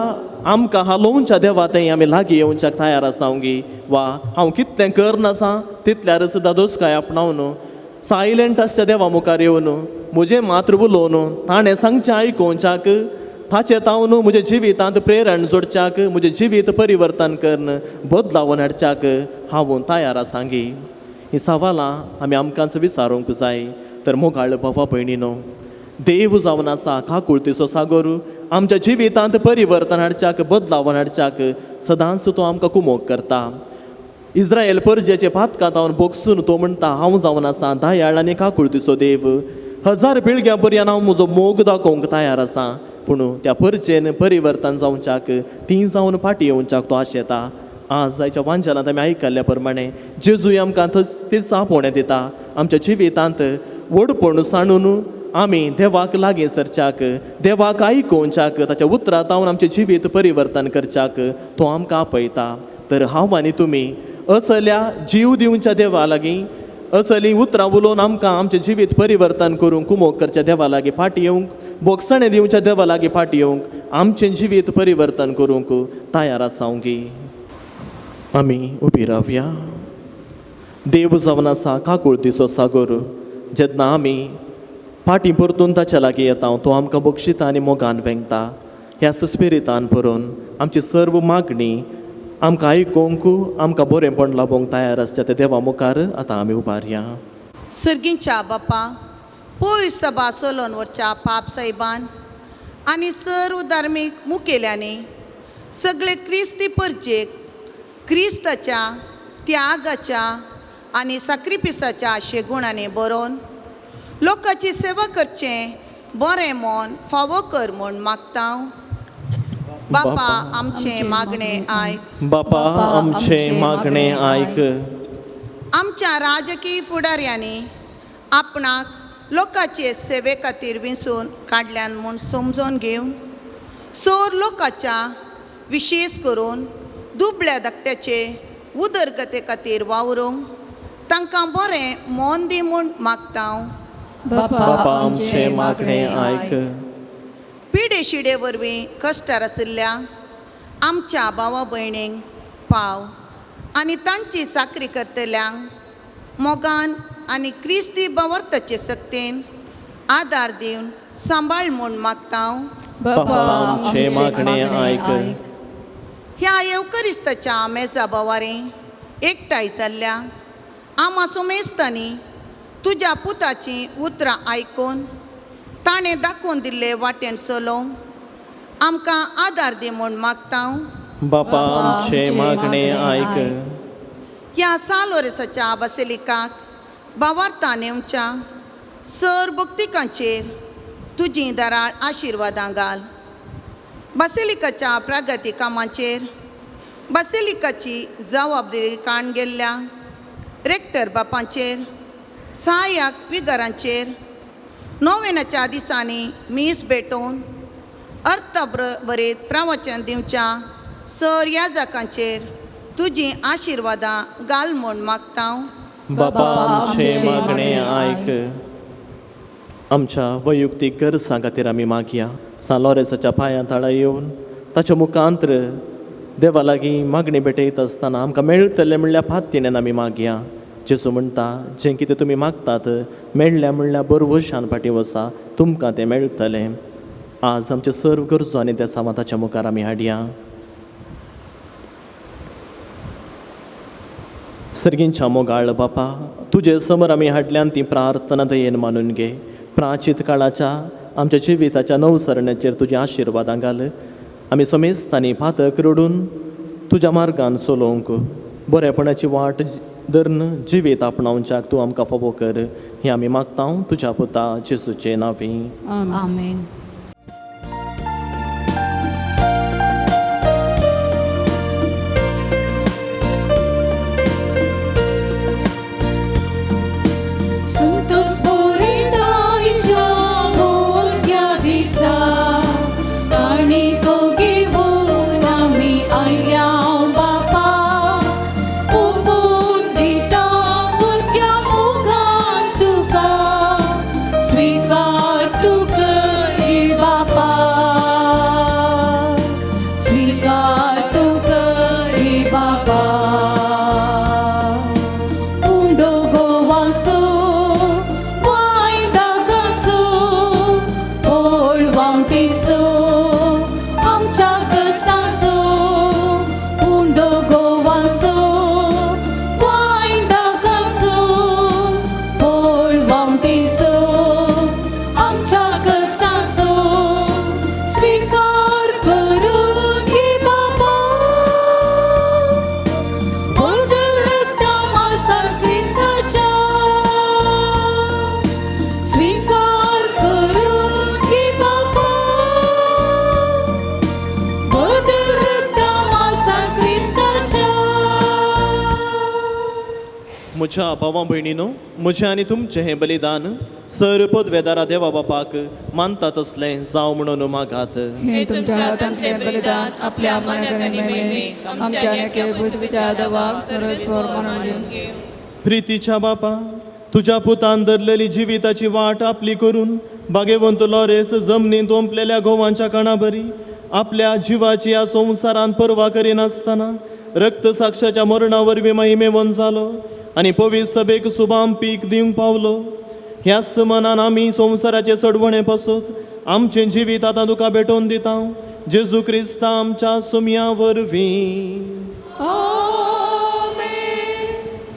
आमकां हालोवच्या देवा थंय आमी लागीं येवच्याक तयार आसांगी? वा हांव कितलें करना आसा तितल्यारच दादोसकाय आपणावन सायलंट आसच्या देवा मुखार येवन म्हजें मात्र उलोवन ताणें सांगचें आयकोवच्याक, ताचें तावन म्हज्या जिवितांत प्रेरण जोडच्याक, म्हजें जिवीत परिवर्तन करून बदलावन हाडच्याक हांव तयार आसांगी? हीं सवालां आमी आमकांच विचारूंक जाय. तर मोगाळ भावा भयणीनो, देव जावन आसा काकुळतीचो सागोर. आमच्या जिवितांत परिवर्तन हाडच्याक, बदलावन हाडच्याक सदांच तो आमकां कुमोक करता. इस्रायल परजेचे पातकां तावन भोगसून तो म्हणटा, हांव जावन आसा दयाळ आनी काकुळतीचो देव, हजार पिळग्यां पर्यंत हांव म्हजो मोग दाखोवंक तयार आसा. पूण त्या परजेन परिवर्तन जावच्याक, ती जावन फाटीं येवच्याक तो आशेता. आज आयच्या वांजालांत आमी आयकल्ल्या प्रमाणे जेजूय आमकां तीच आपोवणें दिता. आमच्या जिवितांत व्हडपण सांडून आमी देवाक लागीं सरच्याक, देवाक आयकोवच्याक, ताच्या उतरां तावन आमचें जिवीत परिवर्तन करच्याक तो आमकां आपयता. तर हांव आनी तुमी असल्या जीव दिवच्या देवा लागीं, असलीं उतरां उलोवन आमकां आमचें जिवीत परिवर्तन करूंक कुमोक करच्या देवा लागीं फाटीं येवंक, भोगसणें दिवच्या देवा लागीं फाटीं येवंक, आमचें जिवीत परिवर्तन करूंक तयार आसावंगी? आमी उबी रावया. देव जावन आसा काकुळतीचो सागोर. जेन्ना आमी फाटीं परतून ताच्या लागीं येता तो आमकां बक्षिता आनी मोगान वेंगता. ह्या सुस्पिरितान भरून आमची सर्व मागणी आमकां आयकूंक, आमकां बरेंपण लाबोवंक तयार आसच्या त्या देवा मुखार आतां आमी उबारया. सर्गींच्या बापा, पयस सभा चलोवन वचच्या पाप साहेबान आनी सर्व धार्मीक मुखेल्यांनी सगळे क्रिस्ती परजेक क्रिस्ताच्या त्यागाच्या आनी साक्रिपिसाच्या शेगुणांनी बरोवन लोकांची सेवा करचें बरें मन फावो कर म्हूण मागता. बापा आमचें मागणें आयक. बापा आमचें मागणें आयक. आमच्या राजकीय फुडाऱ्यांनी आपणाक लोकांचे सेवे खातीर विंचून काडल्यान म्हूण समजून घेवन सोर लोकांच्या विशेश करून दुबळ्या धाकट्याचे उदरगते खातीर वावरूंक तांकां बरें मन दी म्हूण मागता. बापा आमचें मागणें आयक. पिडे शिडे वरवीं कश्टार आशिल्ल्या आमच्या भावा भयणींक पाव आनी तांची साकरी करतल्यांक मोगान आनी क्रिस्ती बावर्ताचे सक्तेन आदार दिवन सांबाळ म्हूण मागता. बापा आमचें मागणें आयक. ह्या येवकरिस्ताच्या मेजा बोवारी एकठांय जाल्ल्या आमा सुमेस्तांनी तुज्या पुताचीं उतरां आयकून ताणें दाखोवन दिल्ले वाटेन चलोवंक आमकां आदार दी म्हूण मागता. बापा आमचें मागणें आयक. ह्या साल वर्साच्या बासिलिकाक बावार्ता नेमच्या सर भक्तिकांचेर तुजीं दराळ आशिर्वादां घाल. बासिलिकाच्या प्रगती कामाचेर बासिलिकाची जबाबदारी काण गेल्ल्या रेक्टर बापांचेर, सहाय्यक विगारांचेर नोवेनाच्या दिसांनी मीस भेटोवन अर्थभरीत प्रवचन दिवच्या सर याजकांचेर तुजीं आशिर्वादां घाल म्हूण मागता. बापा आमचें मागणें आयक. आमच्या वैयक्तीक गरजां खातीर आमी मागया. सान लॉरेन्साच्या पांयां ताळा येवन ताच्या मुखांत्र देवा लागीं मागणी भेटयत आसतना आमकां मेळटलें म्हणल्यार फातिणेन आमी मागया. जेजू म्हणटा जें कितें तुमी मागतात मेळ्ळ्या म्हणल्यार बरवशान फाटीं वसा, तुमकां तें मेळटलें. आज आमचे सर्व गरजो आनी त्या सामां ताच्या मुखार आमी हाडया. सर्गींच्या मोगाळ बापा, तुजे समोर आमी हाडल्यान ती प्रार्थना दयेन मानून घे. प्राचीत काळाच्या आमच्या जिविताच्या नवसरण्याचेर तुज्या आशिर्वादां घाल. आमी समेस्तांनी फातक रडून तुज्या मार्गान चलोवंक बरेपणाची वाट धरून जिवीत आपणावच्याक तूं आमकां फावो कर. हें आमी मागता तुज्या पुता जेजूचे नांवी. आमेन. संतोष बोरितायच्या मोठ्या दिसा काणिको घेवन आमी आयल्या बापा, ओंपून दिता उरत्या मोगान तुका, स्विकार तूं करी बापा, स्विकार तूं करी बापा. उंडो गोवासो वायन दागासो फोळ वावटीसो आमच्या कश्टासो, उंडो गोवासो वायन दागासो फोळ वावटीसो आमच्या कश्टासो, स्विकार करून घे बाबा. बदल रक्ता मासा क्रिस्ताच्या, स्विकार करून घे बाबा. बदल रक्ता मासा क्रिस्ताच्या. म्हज्या भावा भयणीनो, म्हजें आनी तुमचें हें बलिदान सर पदवेदारा देवा बापाक मानता तसलें जावं म्हणून मागात. हे तुमच्या हातांतलें बलिदान आपल्या मनाक आनी महिमेक आमच्या आनी बुजवीच्या दवाक सर्वेस्पर मानून घेवं. प्रितीच्या बापा, तुज्या पुतान धरलेली जिविताची वाट आपली करून बागेवंत लॉरेस जमनींत ओंपलेल्या गोवांच्या कणाबरी आपल्या जिवाची ह्या संवसारांत पर्वा करिनासतना रक्त साक्षाच्या मरणा वरवीं महिमेवंत जालो आनी पवित्र सभेक सुबाम पीक दिवंक पावलो. ह्याच मनान आमी संवसाराचे सडवणे पासत आमचें जिवीत आतां तुका भेटोवन दिता, जेजू क्रिस्ता आमच्या सुमया वरवीं. आमेन.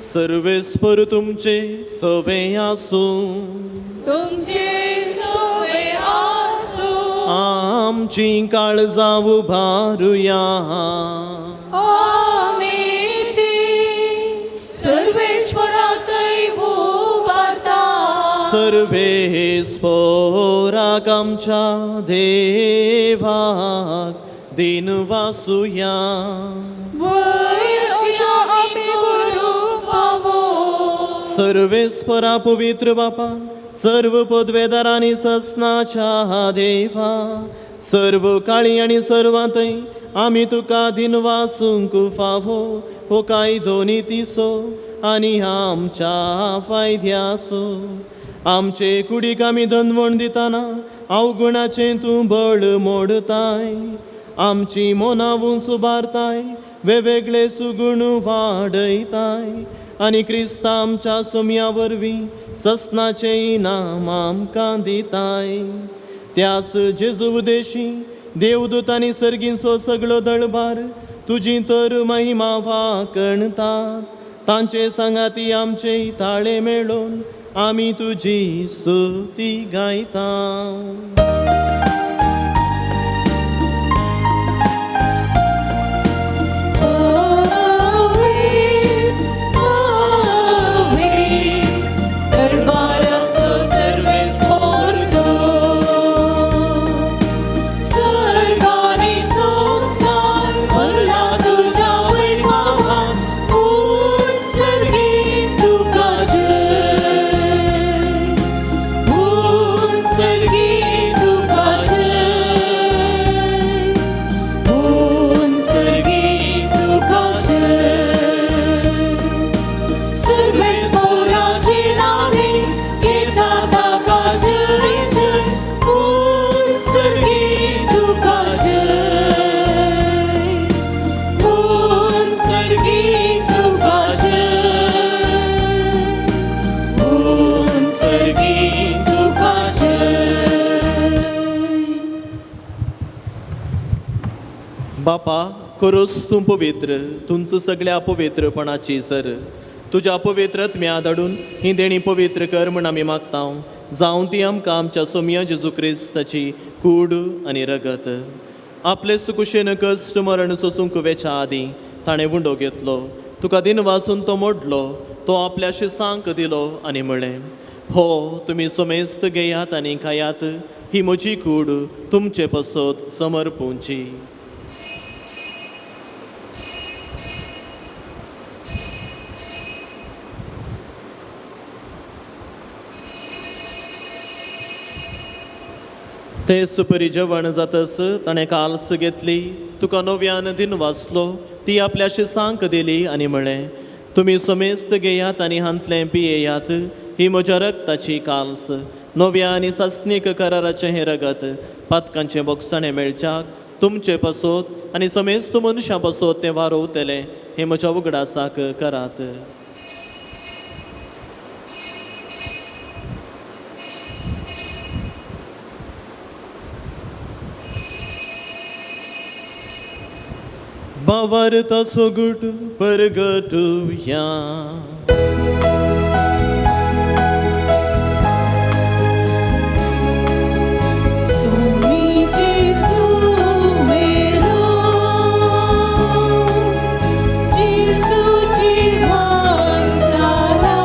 सर्वेस्पर तुमचे सवे आसूं. तुमचे सोवे आसूं. आमची काळजां उबारुया. आमी ती सर्वेस्परातय उबारता. सर्वेस्पराक आमच्या देवाक दिन वासुया. वयशी आमी करूंक फावो. सर्वेस्परा पवित्र बापा, सर्व पदवेदारांनी ससनाच्या देवा, सर्व काळी आनी सर्वांतय आमी तुका दिन वासूंक फावो हो कायदो नितीचो आनी आमच्या फायद्याचो. आमचे कुडीक आमी दनवण दितना अवगुणाचें तूं बळ मोडताय, आमची मनां सुबारताय, वेगवेगळे सुगुण वाडयताय आनी क्रिस्ता आमच्या सोम्या वरवीं ससनाचें इनाम आमकां दिताय. त्यास जेजू देशी देवदूत आनी सर्गींचो सगळो दळबार तुजी तर महिमा वाकणतात, तांचे सांगाती आमचे ताळे मेळून आमी तुजी स्तुती गायता. दरबाराचो सर्वेस्पोर्तो सर्गानी संसार भरला तुज्या वैभवान उत्सर्गी तुका जय उत्सर्गी तुका जय उत्सर्गी तुका जय सर्वेस्पोराचे नावे घेता ताका जय जय उत्सर्गी तुका जय उत्सर्गी तुका जय उत्सर्गी तुका जय. बापा करोस तूं पवित्र तुमचं सगळ्या पवित्रपणाची सर तुज्या पवित्र म्या धाडून ही देणी पवित्र कर म्हण आमी मागता. जावं ती आमकां आमच्या सोमया जेजू क्रिस्ताची कूड आनी रगत. आपले सुकुशेन कश्ट मरण सोसूंक वेच्या आदीं ताणें उंडो घेतलो, तुका दिन वासून तो मोडलो, तो आपल्या शिसांक दिलो आनी म्हळें, हो तुमी सोमेस्त घेयात आनी खायात, ही म्हजी कूड तुमचे पसत समर्पूंची. ते सुपरी जेवण जातस ताणें काल्स घेतली, तुका नव्यान दिन वाचलो, ती आपल्या शिसांक दिली आनी म्हळें, तुमी समेस्त घेयात आनी हांतलें पियेयात, ही म्हज्या रक्ताची काल्स, नव्या आनी सासणीक कराराचें हें रगत, पातकांचें बोगसाणें मेळच्याक तुमचे पासत आनी समेस्त मनशां पासत तें वारोवतलें, हें म्हज्या उगडासाक करात. भावार्थाचो गुट परगटुया. स्वामी जेसू मेरो जेसू जीवन जाला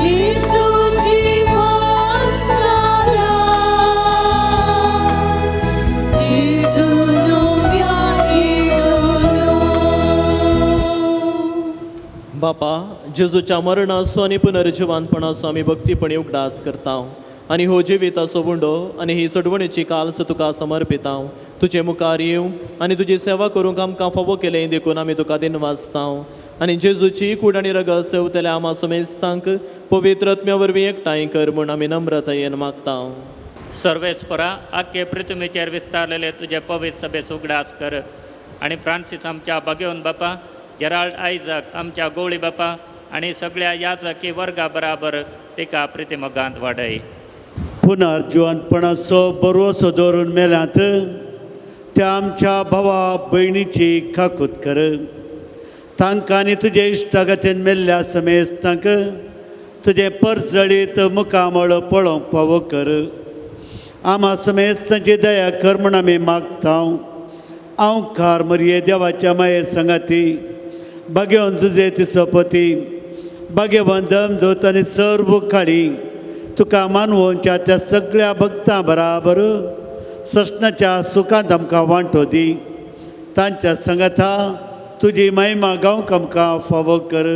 जेसू जीवन जाला जेसू नव्याने दोलो. बापा जेजूच्या मरणाचो आनी पुनर्जिवानपणाचो आमी भक्तीपणी उगडास करता आनी हो जिविताचो उंडो आनी ही सोडवणेची काल्स तुका समर्पिता. तुजे मुखार येवंक आनी तुजी सेवा करूंक आमकां फावो केलें देखून आमी तुका दिनवासता आनी जेजूची कूड आनी रगत सेवतल्या आमा समेस्तांक पवित्र आत्म्या वरवीं एकठांय कर म्हूण आमी नम्रतायेन मागता. सर्वेस्परा आख्खे पृथ्वीचेर विस्तारलेले तुजे पवित्र सभेचो उगडास कर आनी फ्रांसीस आमच्या बागेवन बापा, जेराल्ड आयजक आमच्या गोवळी बापा आनी सगळ्या याजकी वर्गा बराबर तिका प्रितिमोगांत वाडय. पुनर्जिवनपणाचो बरोसो दवरून मेल्यात त्या आमच्या भावा भयणीची काकूत कर. तांकां आनी तुजे इश्टागतीन मेल्ल्या समेस्तांक तुजें परजळीत मुखामळ पळोवंक फावो कर. आमा समेस्तांची दया कर म्हूण आमी मागता. आंवकार मरये देवाच्या माये संगाती भाग्यवन तुजे तिसोपती भाग्यवन दमदूत आनी सर्व काळी तुका मानवोनच्या त्या सगळ्या भक्तां बराबर सस्नाच्या सुखांत आमकां वांटो दी. तांच्या संगाता तुजी महिमा गावंक आमकां फावो कर.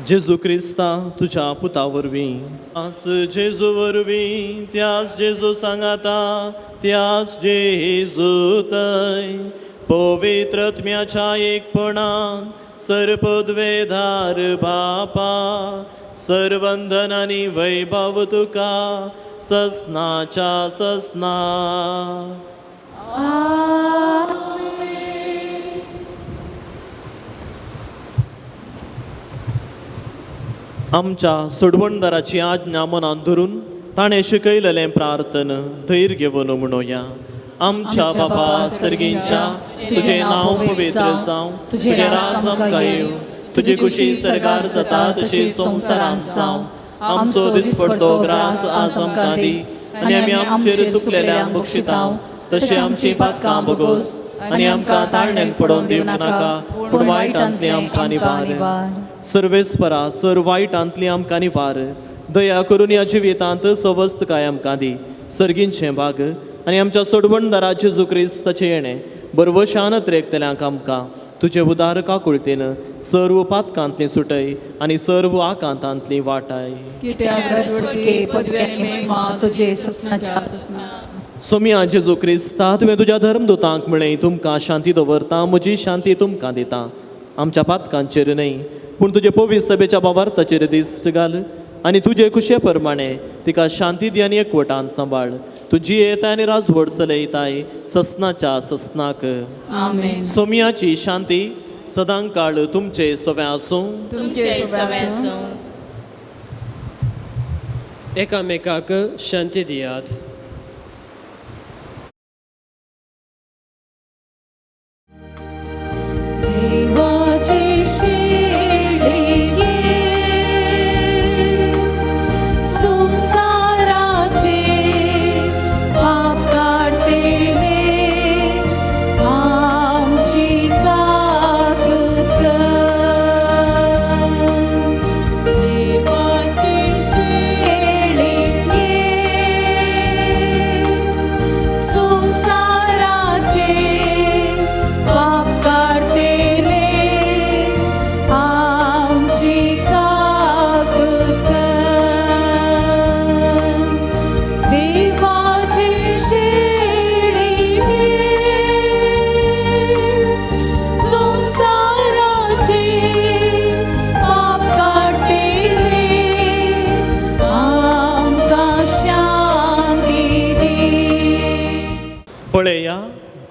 जेजू क्रिस्ता तुज्या पुता वरवीं आस जेजू वरवीं त्यास जेजू सांगाता त्यास जेजू तय पवित्र आत्म्याच्या एकपणान सर्पद्वेधार बापा सर्वंदन आनी वैभव तुका ससनाच्या ससना. आमच्या सोडवणदाराची आज्ञा मनान धरून ताणें शिकयलेलें प्रार्थन धैर्य घेवन म्हणोया. आमच्या बाबा सर्गींच्या तुजें नांव पवित्र जावं, तुजें राज आमकां येवं, तुजी खुशी सरकार जाता तशी संवसारांत जावं. आमचो दिसपडतो ग्रास आज आमकां दी आनी आमी आमचेर चुकलेल्यांक बक्षितांव तशी आमची पातकां बगोस आनी आमकां ताळण्याक पडोवन दिवं नाका, पूण वायटांतली आमकां निवार. सर्वेस्परा सर वायटांतली आमकां निवार. दया करून ह्या जिवितांत सवस्तकाय आमकां दी. सर्गींचें भाग आनी आमच्या सोडवणदारा जेजू क्रिस्ताचें येणें बरवशान त्रेकतल्यांक आमकां तुजे उदार काकुळतेन सर्व पातकांतली सुटय आनी सर्व आकांतांतली वाटाय. सोम्या जेजू क्रिस्ता, तुवें तुज्या धर्मदूतांक म्हळें, तुमकां शांती दवरता, म्हजी शांती तुमकां दिता. आमच्या पातकांचेर न्हय पूण तुजे पवित्र सभेच्या बावार्थाचेर दिश्ट घाल आनी तुजे खुशे प्रमाणे तिका शांती दी आनी एकवटान सांबाळ. तुजी येताय आनी राजवट चलयताय ससनाच्या ससनाक. आमेन. सोम्याची शांती सदांकाळ तुमचे सवें आसूं. तुमचे सवें आसूं. एकामेकाक शांती दियात. देवाचे शेळये संसाराचे पाप काडतेले आमची ताकद कर. देवाचे शेळये संसाराचे पाप काडतेले आमची ताकद कर. देवाचे शेळये संसाराचे पाप काडतेले आमकां शांती दी. पळया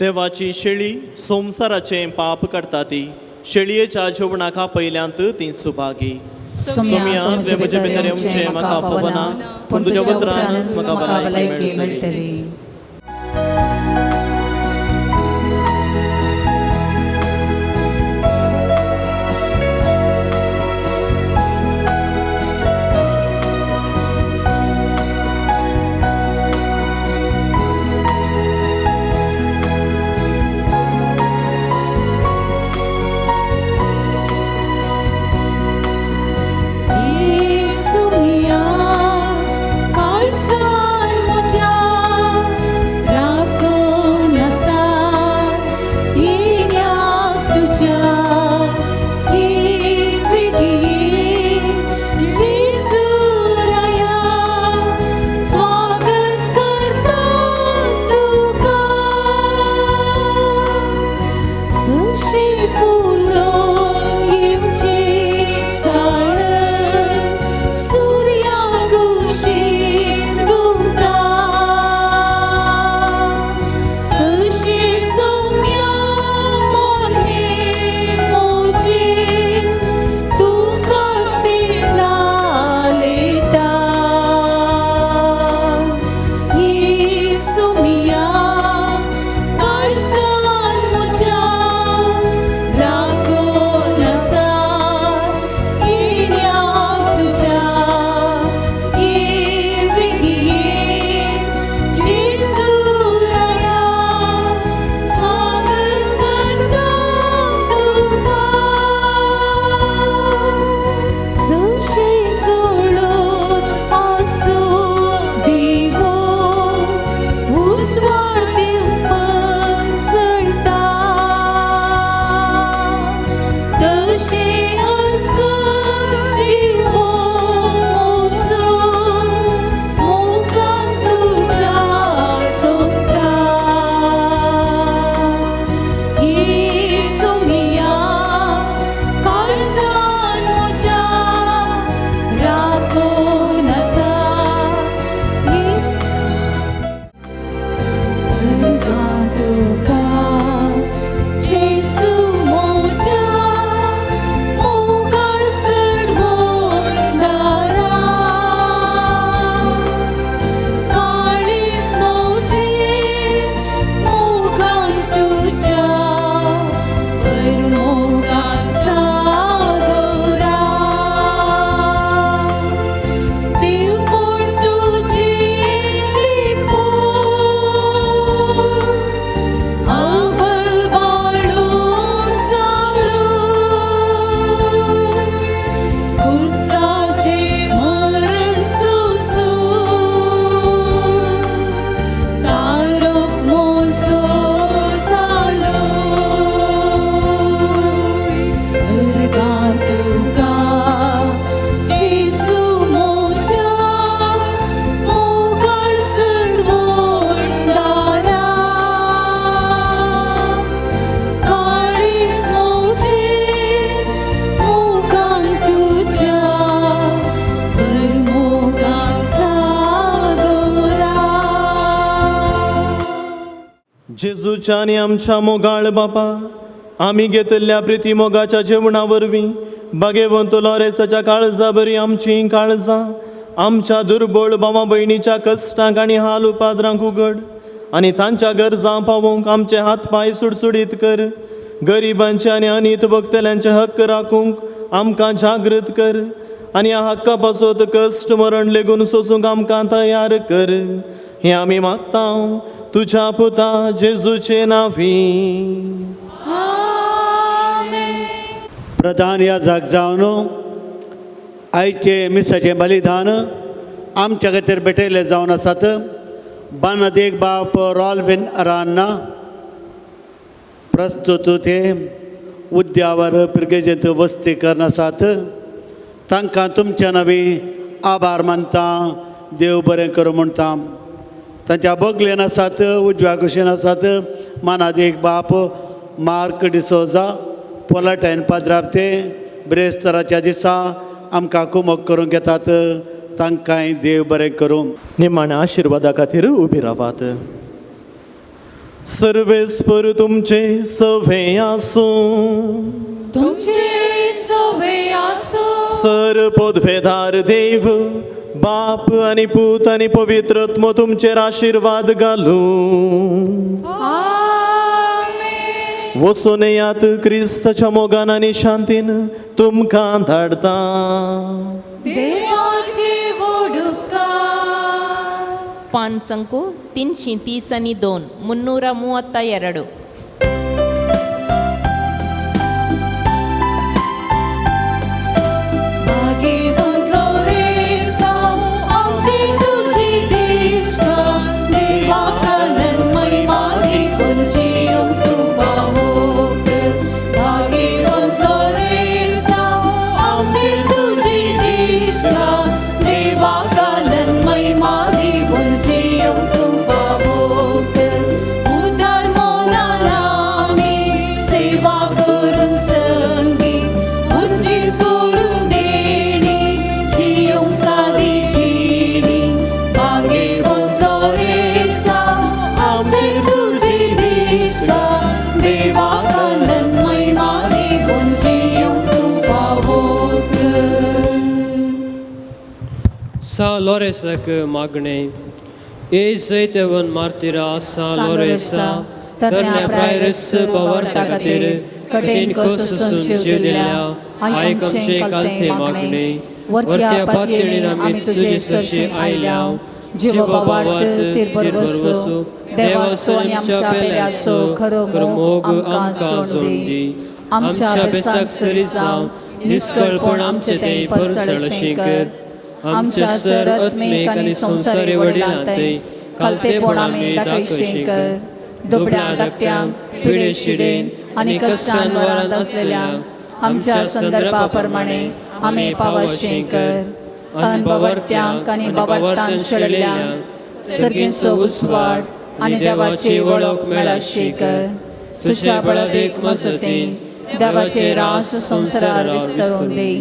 देवाची शेळी संवसाराचें पाप काडटा ती. शेळयेच्या जेवणाक आपयल्यांत ती सुभागी. सोम्या, तुवें म्हजे भितर येवचें म्हाका फावना, पूण तुज्या उतरानच म्हाका भलायकी मेळटली. सुमिया काळसान म्हज्या राखून आसा येण्याक तुज्या ही विधी जेजू राया स्वागत करता तुका. जशी फुलां येवची साळ सूर्या कुशीन घुंवता तशी सौम्या मोने मोजी तुकाच ती लालयता. ही सुमिया काळसान म्हज्या राखून जेजूच्या आनी आमच्या मोगाळ बापा, आमी घेतिल्ल्या प्रिती मोगाच्या जेवणा वरवीं भागेवंत लॉरेसाच्या काळजा बरी आमचीं काळजां आमच्या दुर्बळ भावा भयणीच्या कश्टांक आनी हाल उपाद्रांक उगड आनी तांच्या गरजां पावोवंक आमचे हात पांय सुडसुडीत कर. गरिबांचे आनी अनीत भोगतल्यांचे हक्क राखूंक आमकां जागृत कर आनी ह्या हक्का पासत कश्ट मरण लेगून सोसूंक आमकां तयार कर. हें आमी मागता तुज्या पुता जेजूचे नांवी. प्रधान ह्या जाग जावन आयचे मिसाचें बलिदान आमच्या खातीर भेटयल्लें जावन आसात. बानादेक बाप रॉल्विन अरान्ना प्रस्तुत ते उद्यावर पिरगेजेंत वस्ती करून आसात. तांकां तुमच्या नवी आभार मानता, देव बरें करूं म्हणटा. तांच्या बगलेन आसात, उजव्या कुशीन आसात मानादेक बाप मार्क डिसोजा पोलाटायन पाद्राप ते ब्रेस्तराच्या दिसा आमकां कुमक करूंक येतात. तांकांय देव बरें करूं. निमाण्या आशिर्वादा खातीर उबी रावात. सर्वेस्पर तुमचे सवे आसूं. तुमचे सवे आसूं. सर पदवेदार देव बाप आनी पूत आनी पवित्र आत्मो तुमचेर आशिर्वाद घालूं. आमेन. वचून येयात क्रिस्ताच्या मोगान आनी शांतीन तुमकां धाडटा. देवाचे वडुकार. पान संಕು 332 332. भागेवंतलो रेसा आमची तुजी दिश्ट देवाकनन महिमा दिवन जियोंक तूं फावोक. भागेवंतलो रेसा आमची तुजी दिश्ट देवाकनन महिमा दिवन जियोंक तूं फावोक. उदार मोलान आमी सेवा करूंक संगी उंची करूंक देणी जियोंक सादी जिणी. भागेवंतलो रेसा आमची तुजी दिश्ट देवाकनन महिमा दिवन जियोंक तूं फावोक. सा लोरेसाक मागणें. ए जैतेवन मार्तिरा सा लोरेसा तरण्या प्रायरस पवार्ता खातीर कठीण कोसून जीव दिल्या आयक आमचे कालथे मागणें. वरत्या पातयेन आमी तुजे सरशी आयल्या जीव बावार्थ तिरबरवसो देवासो आनी आमच्या पेल्यासो खरो मोग आमकां सोडून दी. आमच्या बेसाक सरी जावं निष्कळपण आमचे तें परसळशें कर. आमच्या सर आत्मीक आनी संवसारी वडिलांतय खालतेपण आमी दाखयशें कर. दुबळ्या धाकट्यांक पिडे शिडेन आनी कश्टान वरांत आसलेल्यांक आमच्या संदर्भा प्रमाणे आमी पावाशें कर. अनबावर्त्यांक आनी बावर्तान शेळिल्ल्यांक सर्गेचो उजवाड आनी देवाची वळख मेळाशें कर. तुज्या बळदेक मजतीन देवाचे रास संवसारार विस्तारून दी.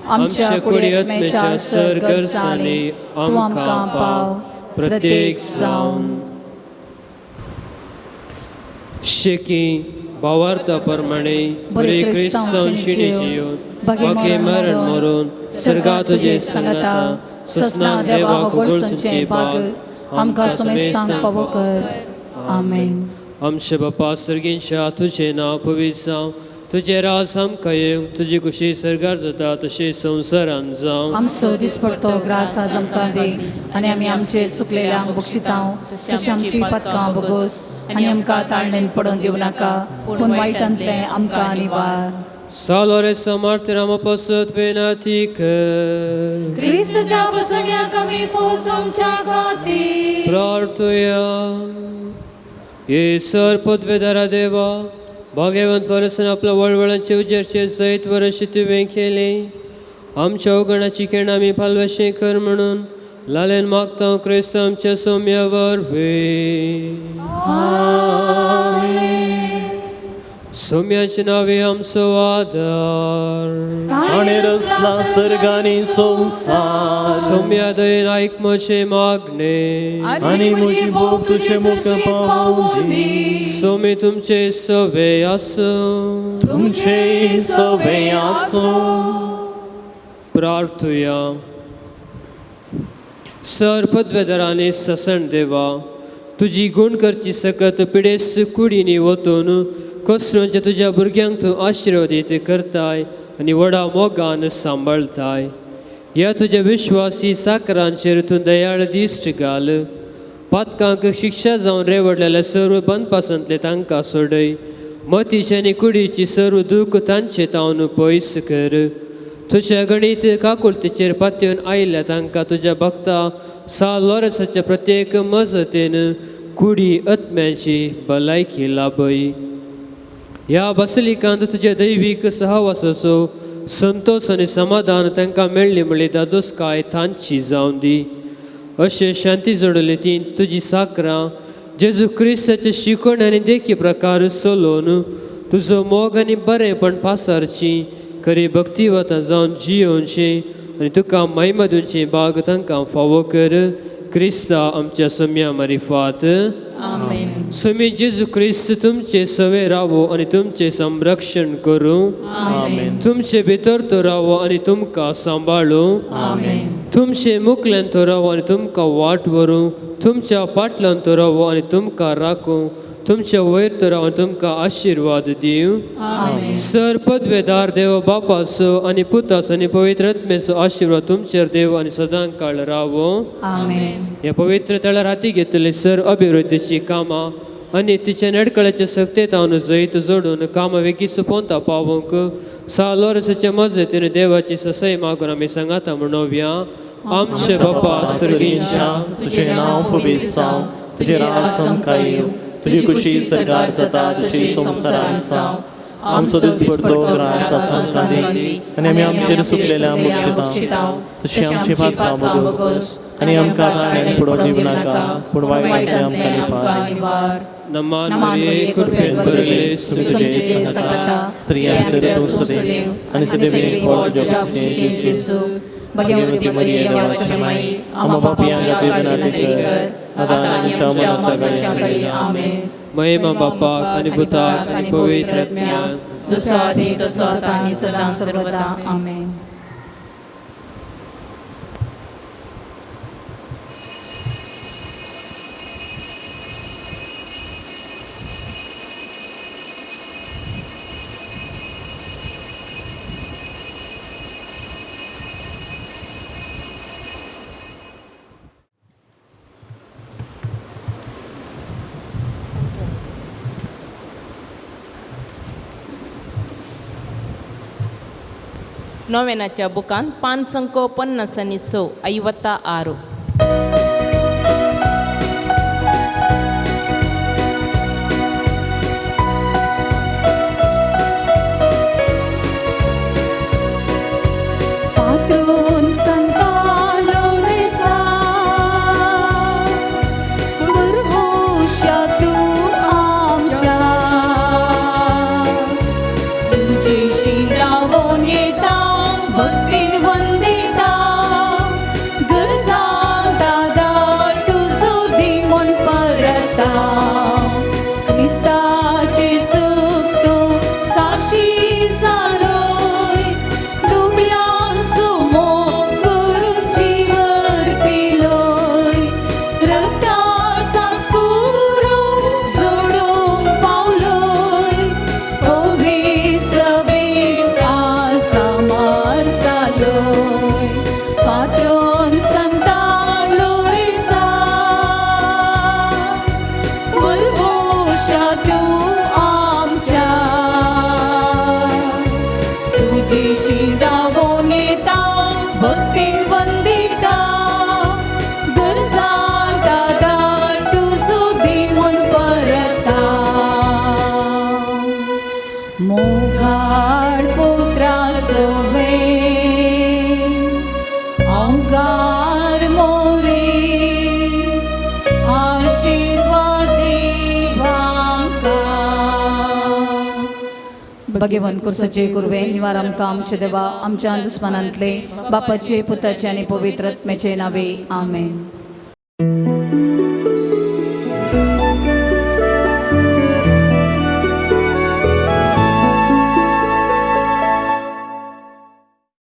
आमच्या कुडयत्मेच्या सर गरजांनी तूं आमकां पाव प्रत्येक जावन. शेकी भावार्था प्रमाणे बरे क्रिस्तांव जिवन बागे मरण मरून सर्गा तुजे सांगता ससना देवा गोळसूंचे बाग आमकां समेस्तांक फावो कर. आमेन. आमचे बापा सर्गींच्या तुजें नांव पवित्र जावं, तुजें राज आमकां येवंक, तुजी खुशी सर्गार जाता तशी संवसारान जावं. आमचो दिसपडतो ग्रास आज आमकां दी आनी आमी आमचे चुकलेल्यांक बक्षितांव तशी आमची पतकां बगोस आनी आमकां ताळणेन पडोवन दिवं नाका पूण वायटांतलें आमकां निवार. सालोरे मार्तिरामा पासत विनंती कर. क्रिस्तच्या बसण्याक आमी फोसोवच्या खातीर प्रार्थुया. ये सर पदवेदारा देवा भाग्यवंत लोरेसान आपल्या वळवळांचे उजेरचे जैत वरशी तुवें केलें. आमच्या अवगणाची केण आमी पालवशें कर म्हणून लालेन मागता क्रिस्त आमच्या सोम्या वरवीं. सोम्याचे नावे आमचो आदार. ताणें रचला सर्ग आनी संवसार. सोम्या दयेन आयक म्हजें मागणें आनी म्हजी बोब तुजे मुखार पावूं दी. सोमी तुमचे सवे आसूं. तुमचे सवे आसूं. प्रार्थुया. सर पदवेदारांनी ससण देवा, तुजी गुण करची सकत पिडेस्त कुडींनी वतून कसरोंच्या तुज्या भुरग्यांक तूं आशिर्वादीत करताय आनी व्हडा मोगान सांबाळताय. ह्या तुज्या विश्वासी साकरांचेर तूं दयाळ दिश्ट घाल. पातकांक शिक्षा जावन रेवडलेल्या सर्व बंदपासांतले तांकां सोडय. मतीचे आनी कुडीची सर्व दूख तांचे तावन पयस कर. तुज्या गणीत काकुळतेचेर पातयेवन आयिल्ल्या तांकां तुज्या भक्ता सा लोरेसाच्या प्रत्येक मजतीन कुडी आत्म्याची भलायकी लाभय. ह्या बसलिकांत तुज्या दैवीक सहवासाचो संतोष आनी समाधान तांकां मेळ्ळी म्हणली दादोसकाय तांची जावन दी. अशें शांती जोडली ती तुजी साकरां जेजू क्रिस्ताचे शिकवण आनी देखी प्रकार चलोवन तुजो मोग आनी बरेंपण पासारची खरी भक्तिवतां जावन जियोवची आनी तुका महिमा दिवची बाग तांकां फावो कर. क्रिस्ता आमच्या सम्या मारिफात. आमेन. स्वामी जेजू क्रिस्त तुमचे सवे रावो आनी तुमचें संरक्षण करूं. आमेन. तुमचे भितर तो रावो आनी तुमकां सांबाळूं. आमेन. तुमचे मुखल्यान तो रावो आनी तुमकां वाट व्हरूं. तुमच्या फाटल्यान तो रावो आनी तुमकां राखूं. तुमच्या वयर तो रावो आनी तुमकां आशिर्वाद दिवं. आमेन. सर पदवेदार देव बापाचो आनी पुताचो आनी पवित्र आत्म्याचो आशिर्वाद तुमचेर देव आनी सदां काळ रावो. आमेन. ह्या पवित्र तळार हाती घेतले सर अभिवृद्धीची कामां आनी तिच्या नेडकळाचे सक्तेत हांव जैत जोडून कामां वेगीं सोंपोवता पावोवंक सा लोरसाचे मजतीन देवाची ससय मागून आमी सांगाता म्हणोवया. आमचे बापा सर्गींच्या, तुजें नांव पवित्र जावं, तुजें राज आमकां येवं, तुजी खुशी सर्गार जाता तशी संवसारांत जावं. आमचो दिसपडतो ग्रास आमकां दी आनी आमी आमचेर सुकलेल्या बक्षिता तशी आमची पातकां बोगस आनी आमकां ताणें पडोवन दिवं नाका, पूण वायटांतलें आमकां निवार. नमान मरिये, कृपेन भरिल्ले, तुजे सांगाता, स्त्रियां भितर तूं सदैव आनी सदैव फळ तुज्या कुशीचें जेजू. भगवती मरिये देवाची माई, आम्हा पापयांक खातीर विनंती कर, आता आनी आमच्या मरणाच्या वेळी. आमेन. महिमा बापाक आनी पुताक आनी पवित्र आत्म्याक, जसो आदी तसो आता आनी सदां सर्वदा. आमेन. नोवेनाच्या बुकान 556 56. पात्रोन संता लोरेसा, भरवंशा तूं आमच्या, तुजेशी रावोन येता भक्तीन वंदिता, गरजांत आदार तुजो दी म्हूण परता, क्रिस्ताचे सूख तूं साक्षी जालोय, दुबळ्यांचो मोग करून जीव अर्पिलोय, रक्ता साक्ष करून जोडूंक पावलोय, पवित्र सभेंत आसामार जालोय, पात्रोन संता लोरेसा, भरवंशा तूं आमच्या, तुजेशी रावोन येता भक्तीन वंदिता, गरजांत आदार तुजो दी म्हूण परता, मोगाळ पुत्रा सोवे अवगार मोरे, आशिर्वाद देवांका. भगेवन कुर्सचे कुर्वे निवार आमकां आमचे देवा आमच्या दुस्मानांतले बापाचे पुताचे आनी पवित्र आत्म्याचे नावे. आमेन.